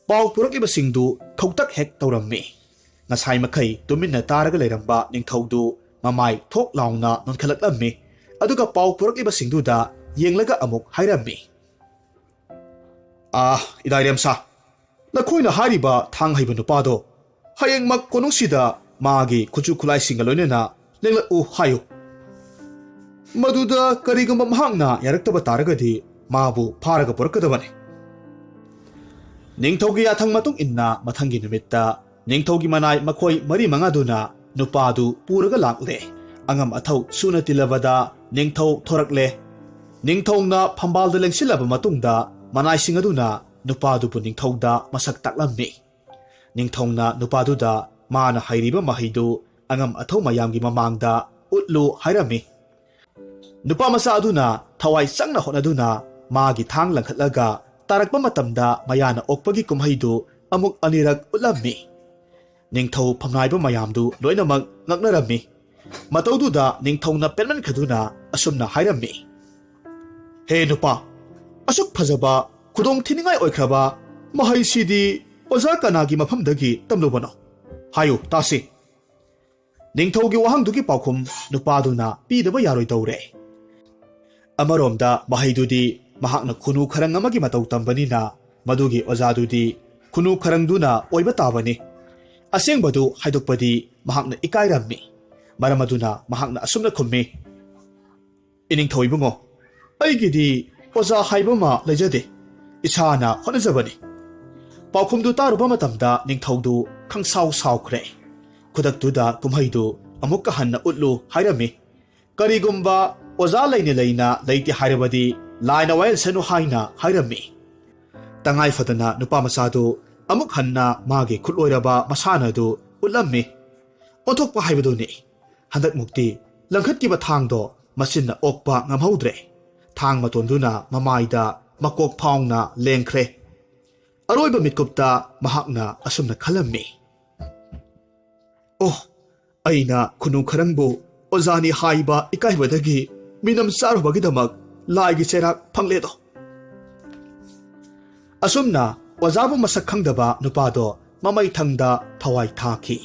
ꯄꯥꯎ ꯄꯨꯔꯛꯂꯤꯕꯁꯤꯡꯗꯨ ꯈꯧꯇꯛ ꯍꯦꯛ ꯇꯧꯔꯝꯃꯤ꯫ ꯉꯁꯥꯏ ꯃꯈꯩ ꯇꯨꯃꯤꯟꯅ ꯇꯥꯔꯒ ꯂꯩꯔꯝꯕ ꯅꯤꯡꯊꯧꯗꯨ ꯃꯃꯥꯏ ꯊꯣꯛ ꯂꯥꯎꯅ ꯅꯣꯟꯈꯠꯂꯛꯂꯝꯃꯤ꯫ ꯑꯗꯨꯒ ꯄꯥꯎ ꯄꯨꯔꯛꯂꯤꯕꯁꯤꯡꯗꯨꯗ ꯌꯦꯡꯂꯒ ꯑꯃꯨꯛ ꯍꯥꯏꯔꯝꯃꯤ, "ꯑꯥ, ꯏꯗꯥꯏꯔꯦꯝꯁꯥ, ꯅꯈꯣꯏꯅ ꯍꯥꯏꯔꯤꯕ ꯊꯥꯡ ꯍꯩꯕ ꯅꯨꯄꯥꯗꯣ ꯍꯌꯦꯡꯃꯛ ꯀꯣꯅꯨꯡꯁꯤꯗ ꯃꯥꯒꯤ ꯈꯨꯠꯁꯨ ꯈꯨꯠꯂꯥꯏꯁꯤꯡꯒ ꯂꯣꯏꯅꯅ ꯂꯦꯡꯂꯛꯎ ꯍꯥꯏꯌꯨ꯫ ꯃꯗꯨꯗ ꯀꯔꯤꯒꯨꯝꯕ ꯃꯍꯥꯛꯅ ꯌꯥꯔꯛꯇꯕ ꯇꯥꯔꯒꯗꯤ ꯃꯥꯕꯨ ꯐꯥꯔꯒ ꯄꯨꯔꯛꯀꯗꯕꯅꯤ꯫" ꯅꯤꯡꯊꯧꯒꯤ ꯌꯥꯊꯪ ꯃꯇꯨꯡ ꯏꯟꯅ ꯃꯊꯪꯒꯤ ꯅꯨꯃꯤꯠꯇ ꯅꯤꯡꯊꯧꯒꯤ ꯃꯅꯥꯏ ꯃꯈꯣꯏ ꯃꯔꯤ ꯃꯉꯥꯗꯨꯅ ꯅꯨꯄꯥꯗꯨ ꯄꯨꯔꯒ ꯂꯥꯛꯂꯦ꯫ ꯑꯉꯝ ꯑꯊꯧ ꯁꯨꯅ ꯇꯤꯜꯂꯕꯗ ꯅꯤꯡꯊꯧ ꯊꯣꯔꯛꯂꯦ꯫ ꯅꯤꯡꯊꯧꯅ ꯐꯝꯕꯥꯜꯗ ꯂꯦꯡꯁꯤꯜꯂꯕ ꯃꯇꯨꯡꯗ ꯃꯅꯥꯏꯁꯤꯡ ꯑꯗꯨꯅ ꯅꯨꯄꯥꯗꯨꯕꯨ ꯅꯤꯡꯊꯧꯗ ꯃꯁꯛ ꯇꯥꯛꯂꯝꯃꯤ꯫ ꯅꯤꯡꯊꯧꯅ ꯅꯨꯄꯥꯗꯨꯗ ꯃꯥꯅ ꯍꯩꯔꯤꯕ ꯃꯍꯩꯗꯨ ꯑꯉꯝ ꯑꯊꯧ ꯃꯌꯥꯝꯒꯤ ꯃꯃꯥꯡꯗ ꯎꯠꯂꯨ ꯍꯥꯏꯔꯝꯃꯤ꯫ ꯅꯨꯄꯥ ꯃꯆꯥ ꯑꯗꯨꯅ ꯊꯋꯥꯏ ꯆꯪꯅ ꯍꯣꯠꯅꯗꯨꯅ ꯃꯥꯒꯤ ꯊꯥꯡ ꯂꯪꯈꯠꯂꯒ ꯇꯥꯔꯛꯄ ꯃꯇꯝꯗ ꯃꯌꯥꯅ ꯑꯣꯛꯄꯒꯤ ꯀꯨꯝꯍꯩꯗꯨ ꯑꯃꯨꯛ ꯑꯅꯤꯔꯛ ꯎꯠꯂꯝꯃꯤ꯫ ꯅꯤꯡꯊꯧ ꯐꯝꯅꯥꯏꯕ ꯃꯌꯥꯝꯗꯨ ꯂꯣꯏꯅꯃꯛ ꯉꯛꯅꯔꯝꯃꯤ꯫ ꯃꯇꯧꯗꯨꯗ ꯅꯤꯡꯊꯧꯅ ꯄꯦꯟꯃꯟꯈꯗꯨꯅ ꯑꯁꯨꯝꯅ ꯍꯥꯏꯔꯝꯃꯤ, "ꯍꯦ ꯅꯨꯄꯥ, ꯑꯁꯨꯛ ꯐꯖꯕ, ꯈꯨꯗꯣꯡ ꯊꯤꯅꯤꯡꯉꯥꯏ ꯑꯣꯏꯈ꯭ꯔꯕ ꯃꯍꯩꯁꯤꯗꯤ ꯑꯣꯖꯥ ꯀꯅꯥꯒꯤ ꯃꯐꯝꯗꯒꯤ ꯇꯝꯂꯨꯕꯅꯣ? ꯍꯥꯏꯌꯨ ꯇꯥꯁꯤ꯫" ꯅꯤꯡꯊꯧꯒꯤ ꯋꯥꯍꯪꯗꯨꯒꯤ ꯄꯥꯎꯈꯨꯝ ꯅꯨꯄꯥꯗꯨꯅ ꯄꯤꯗꯕ ꯌꯥꯔꯣꯏꯗꯧꯔꯦ꯫ ꯑꯃꯔꯣꯝꯗ ꯃꯍꯩꯗꯨꯗꯤ ꯃꯍꯥꯛꯅ ꯈꯨꯅꯨ ꯈꯔꯪ ꯑꯃꯒꯤ ꯃꯇꯧ ꯇꯝꯕꯅꯤꯅ ꯃꯗꯨꯒꯤ ꯑꯣꯖꯥꯗꯨꯗꯤ ꯈꯨꯅꯨ ꯈꯔꯪꯗꯨꯅ ꯑꯣꯏꯕ ꯇꯥꯕꯅꯤ꯫ ꯑꯁꯦꯡꯕꯗꯨ ꯍꯥꯏꯗꯣꯛꯄꯗꯤ ꯃꯍꯥꯛꯅ ꯏꯀꯥꯏꯔꯝꯃꯤ꯫ ꯃꯔꯝ ꯑꯗꯨꯅ ꯃꯍꯥꯛꯅ ꯑꯁꯨꯝꯅ ꯈꯨꯝꯃꯤ, "ꯏꯅꯤꯡꯊꯧ ꯏꯕꯨꯡꯉꯣ, ꯑꯩꯒꯤꯗꯤ ꯑꯣꯖꯥ ꯍꯥꯏꯕ ꯑꯃ ꯂꯩꯖꯗꯦ꯫ ꯏꯁꯥꯅ ꯍꯣꯠꯅꯖꯕꯅꯤ꯫" ꯄꯥꯎꯈꯨꯝꯗꯨ ꯇꯥꯔꯨꯕ ꯃꯇꯝꯗ ꯅꯤꯡꯊꯧꯗꯨ ꯈꯪꯁꯥꯎ ꯁꯥꯎꯈ꯭ꯔꯦ꯫ ꯈꯨꯗꯛꯇꯨꯗ ꯀꯨꯝꯍꯩꯗꯨ ꯑꯃꯨꯛꯀ ꯍꯟꯅ ꯎꯠꯂꯨ ꯍꯥꯏꯔꯝꯃꯤ꯫ ꯀꯔꯤꯒꯨꯝꯕ ꯑꯣꯖꯥ ꯂꯩꯅ ꯂꯩꯅ ꯂꯩꯇꯦ ꯍꯥꯏꯔꯕꯗꯤ ꯂꯥꯏꯅ ꯋꯥꯌꯦꯜꯁꯅꯨ ꯍꯥꯏꯅ ꯍꯥꯏꯔꯝꯃꯤ꯫ ꯇꯉꯥꯏ ꯐꯗꯅ ꯅꯨꯄꯥ ꯃꯆꯥꯗꯨ ꯑꯃꯨꯛ ꯍꯟꯅ ꯃꯥꯒꯤ ꯈꯨꯠꯂꯣꯏꯔꯕ ꯃꯁꯥꯟꯅꯗꯨ ꯎꯠꯂꯝꯃꯤ꯫ ꯑꯣꯟꯊꯣꯛꯄ ꯍꯥꯏꯕꯗꯨꯅꯤ꯫ ꯍꯟꯗꯛꯃꯨꯛꯇꯤ ꯂꯪꯈꯠꯈꯤꯕ ꯊꯥꯡꯗꯣ ꯃꯆꯤꯟꯅ ꯑꯣꯛꯄ ꯉꯝꯍꯧꯗ꯭ꯔꯦ꯫ ꯊꯥꯡ ꯃꯇꯣꯟꯗꯨꯅ ꯃꯃꯥꯏꯗ ꯃꯀꯣꯛ ꯐꯥꯎꯅ ꯂꯦꯡꯈ꯭ꯔꯦ꯫ ꯑꯔꯣꯏꯕ ꯃꯤꯠꯀꯨꯞꯇ ꯃꯍꯥꯛꯅ ꯑꯁꯨꯝꯅ ꯈꯜꯂꯝꯃꯤ, "ꯑꯣ, ꯑꯩꯅ ꯈꯨꯅꯨ ꯈꯔꯪꯕꯨ ꯑꯣꯖꯥꯅꯤ ꯍꯥꯏꯕ ꯏꯀꯥꯏꯕꯗꯒꯤ ꯃꯤꯅꯝ ꯆꯥꯔꯨꯕꯒꯤꯗꯃꯛ ꯂꯥꯏꯒꯤ ꯆꯩꯔꯥꯛ ꯐꯪꯂꯦꯗꯣ꯫" ꯑꯁꯨꯝꯅ ꯑꯣꯖꯥꯕꯨ ꯃꯁꯛ ꯈꯪꯗꯕ ꯅꯨꯄꯥꯗꯣ ꯃꯃꯩꯊꯪꯗ ꯊꯋꯥꯏ ꯊꯥꯈꯤ꯫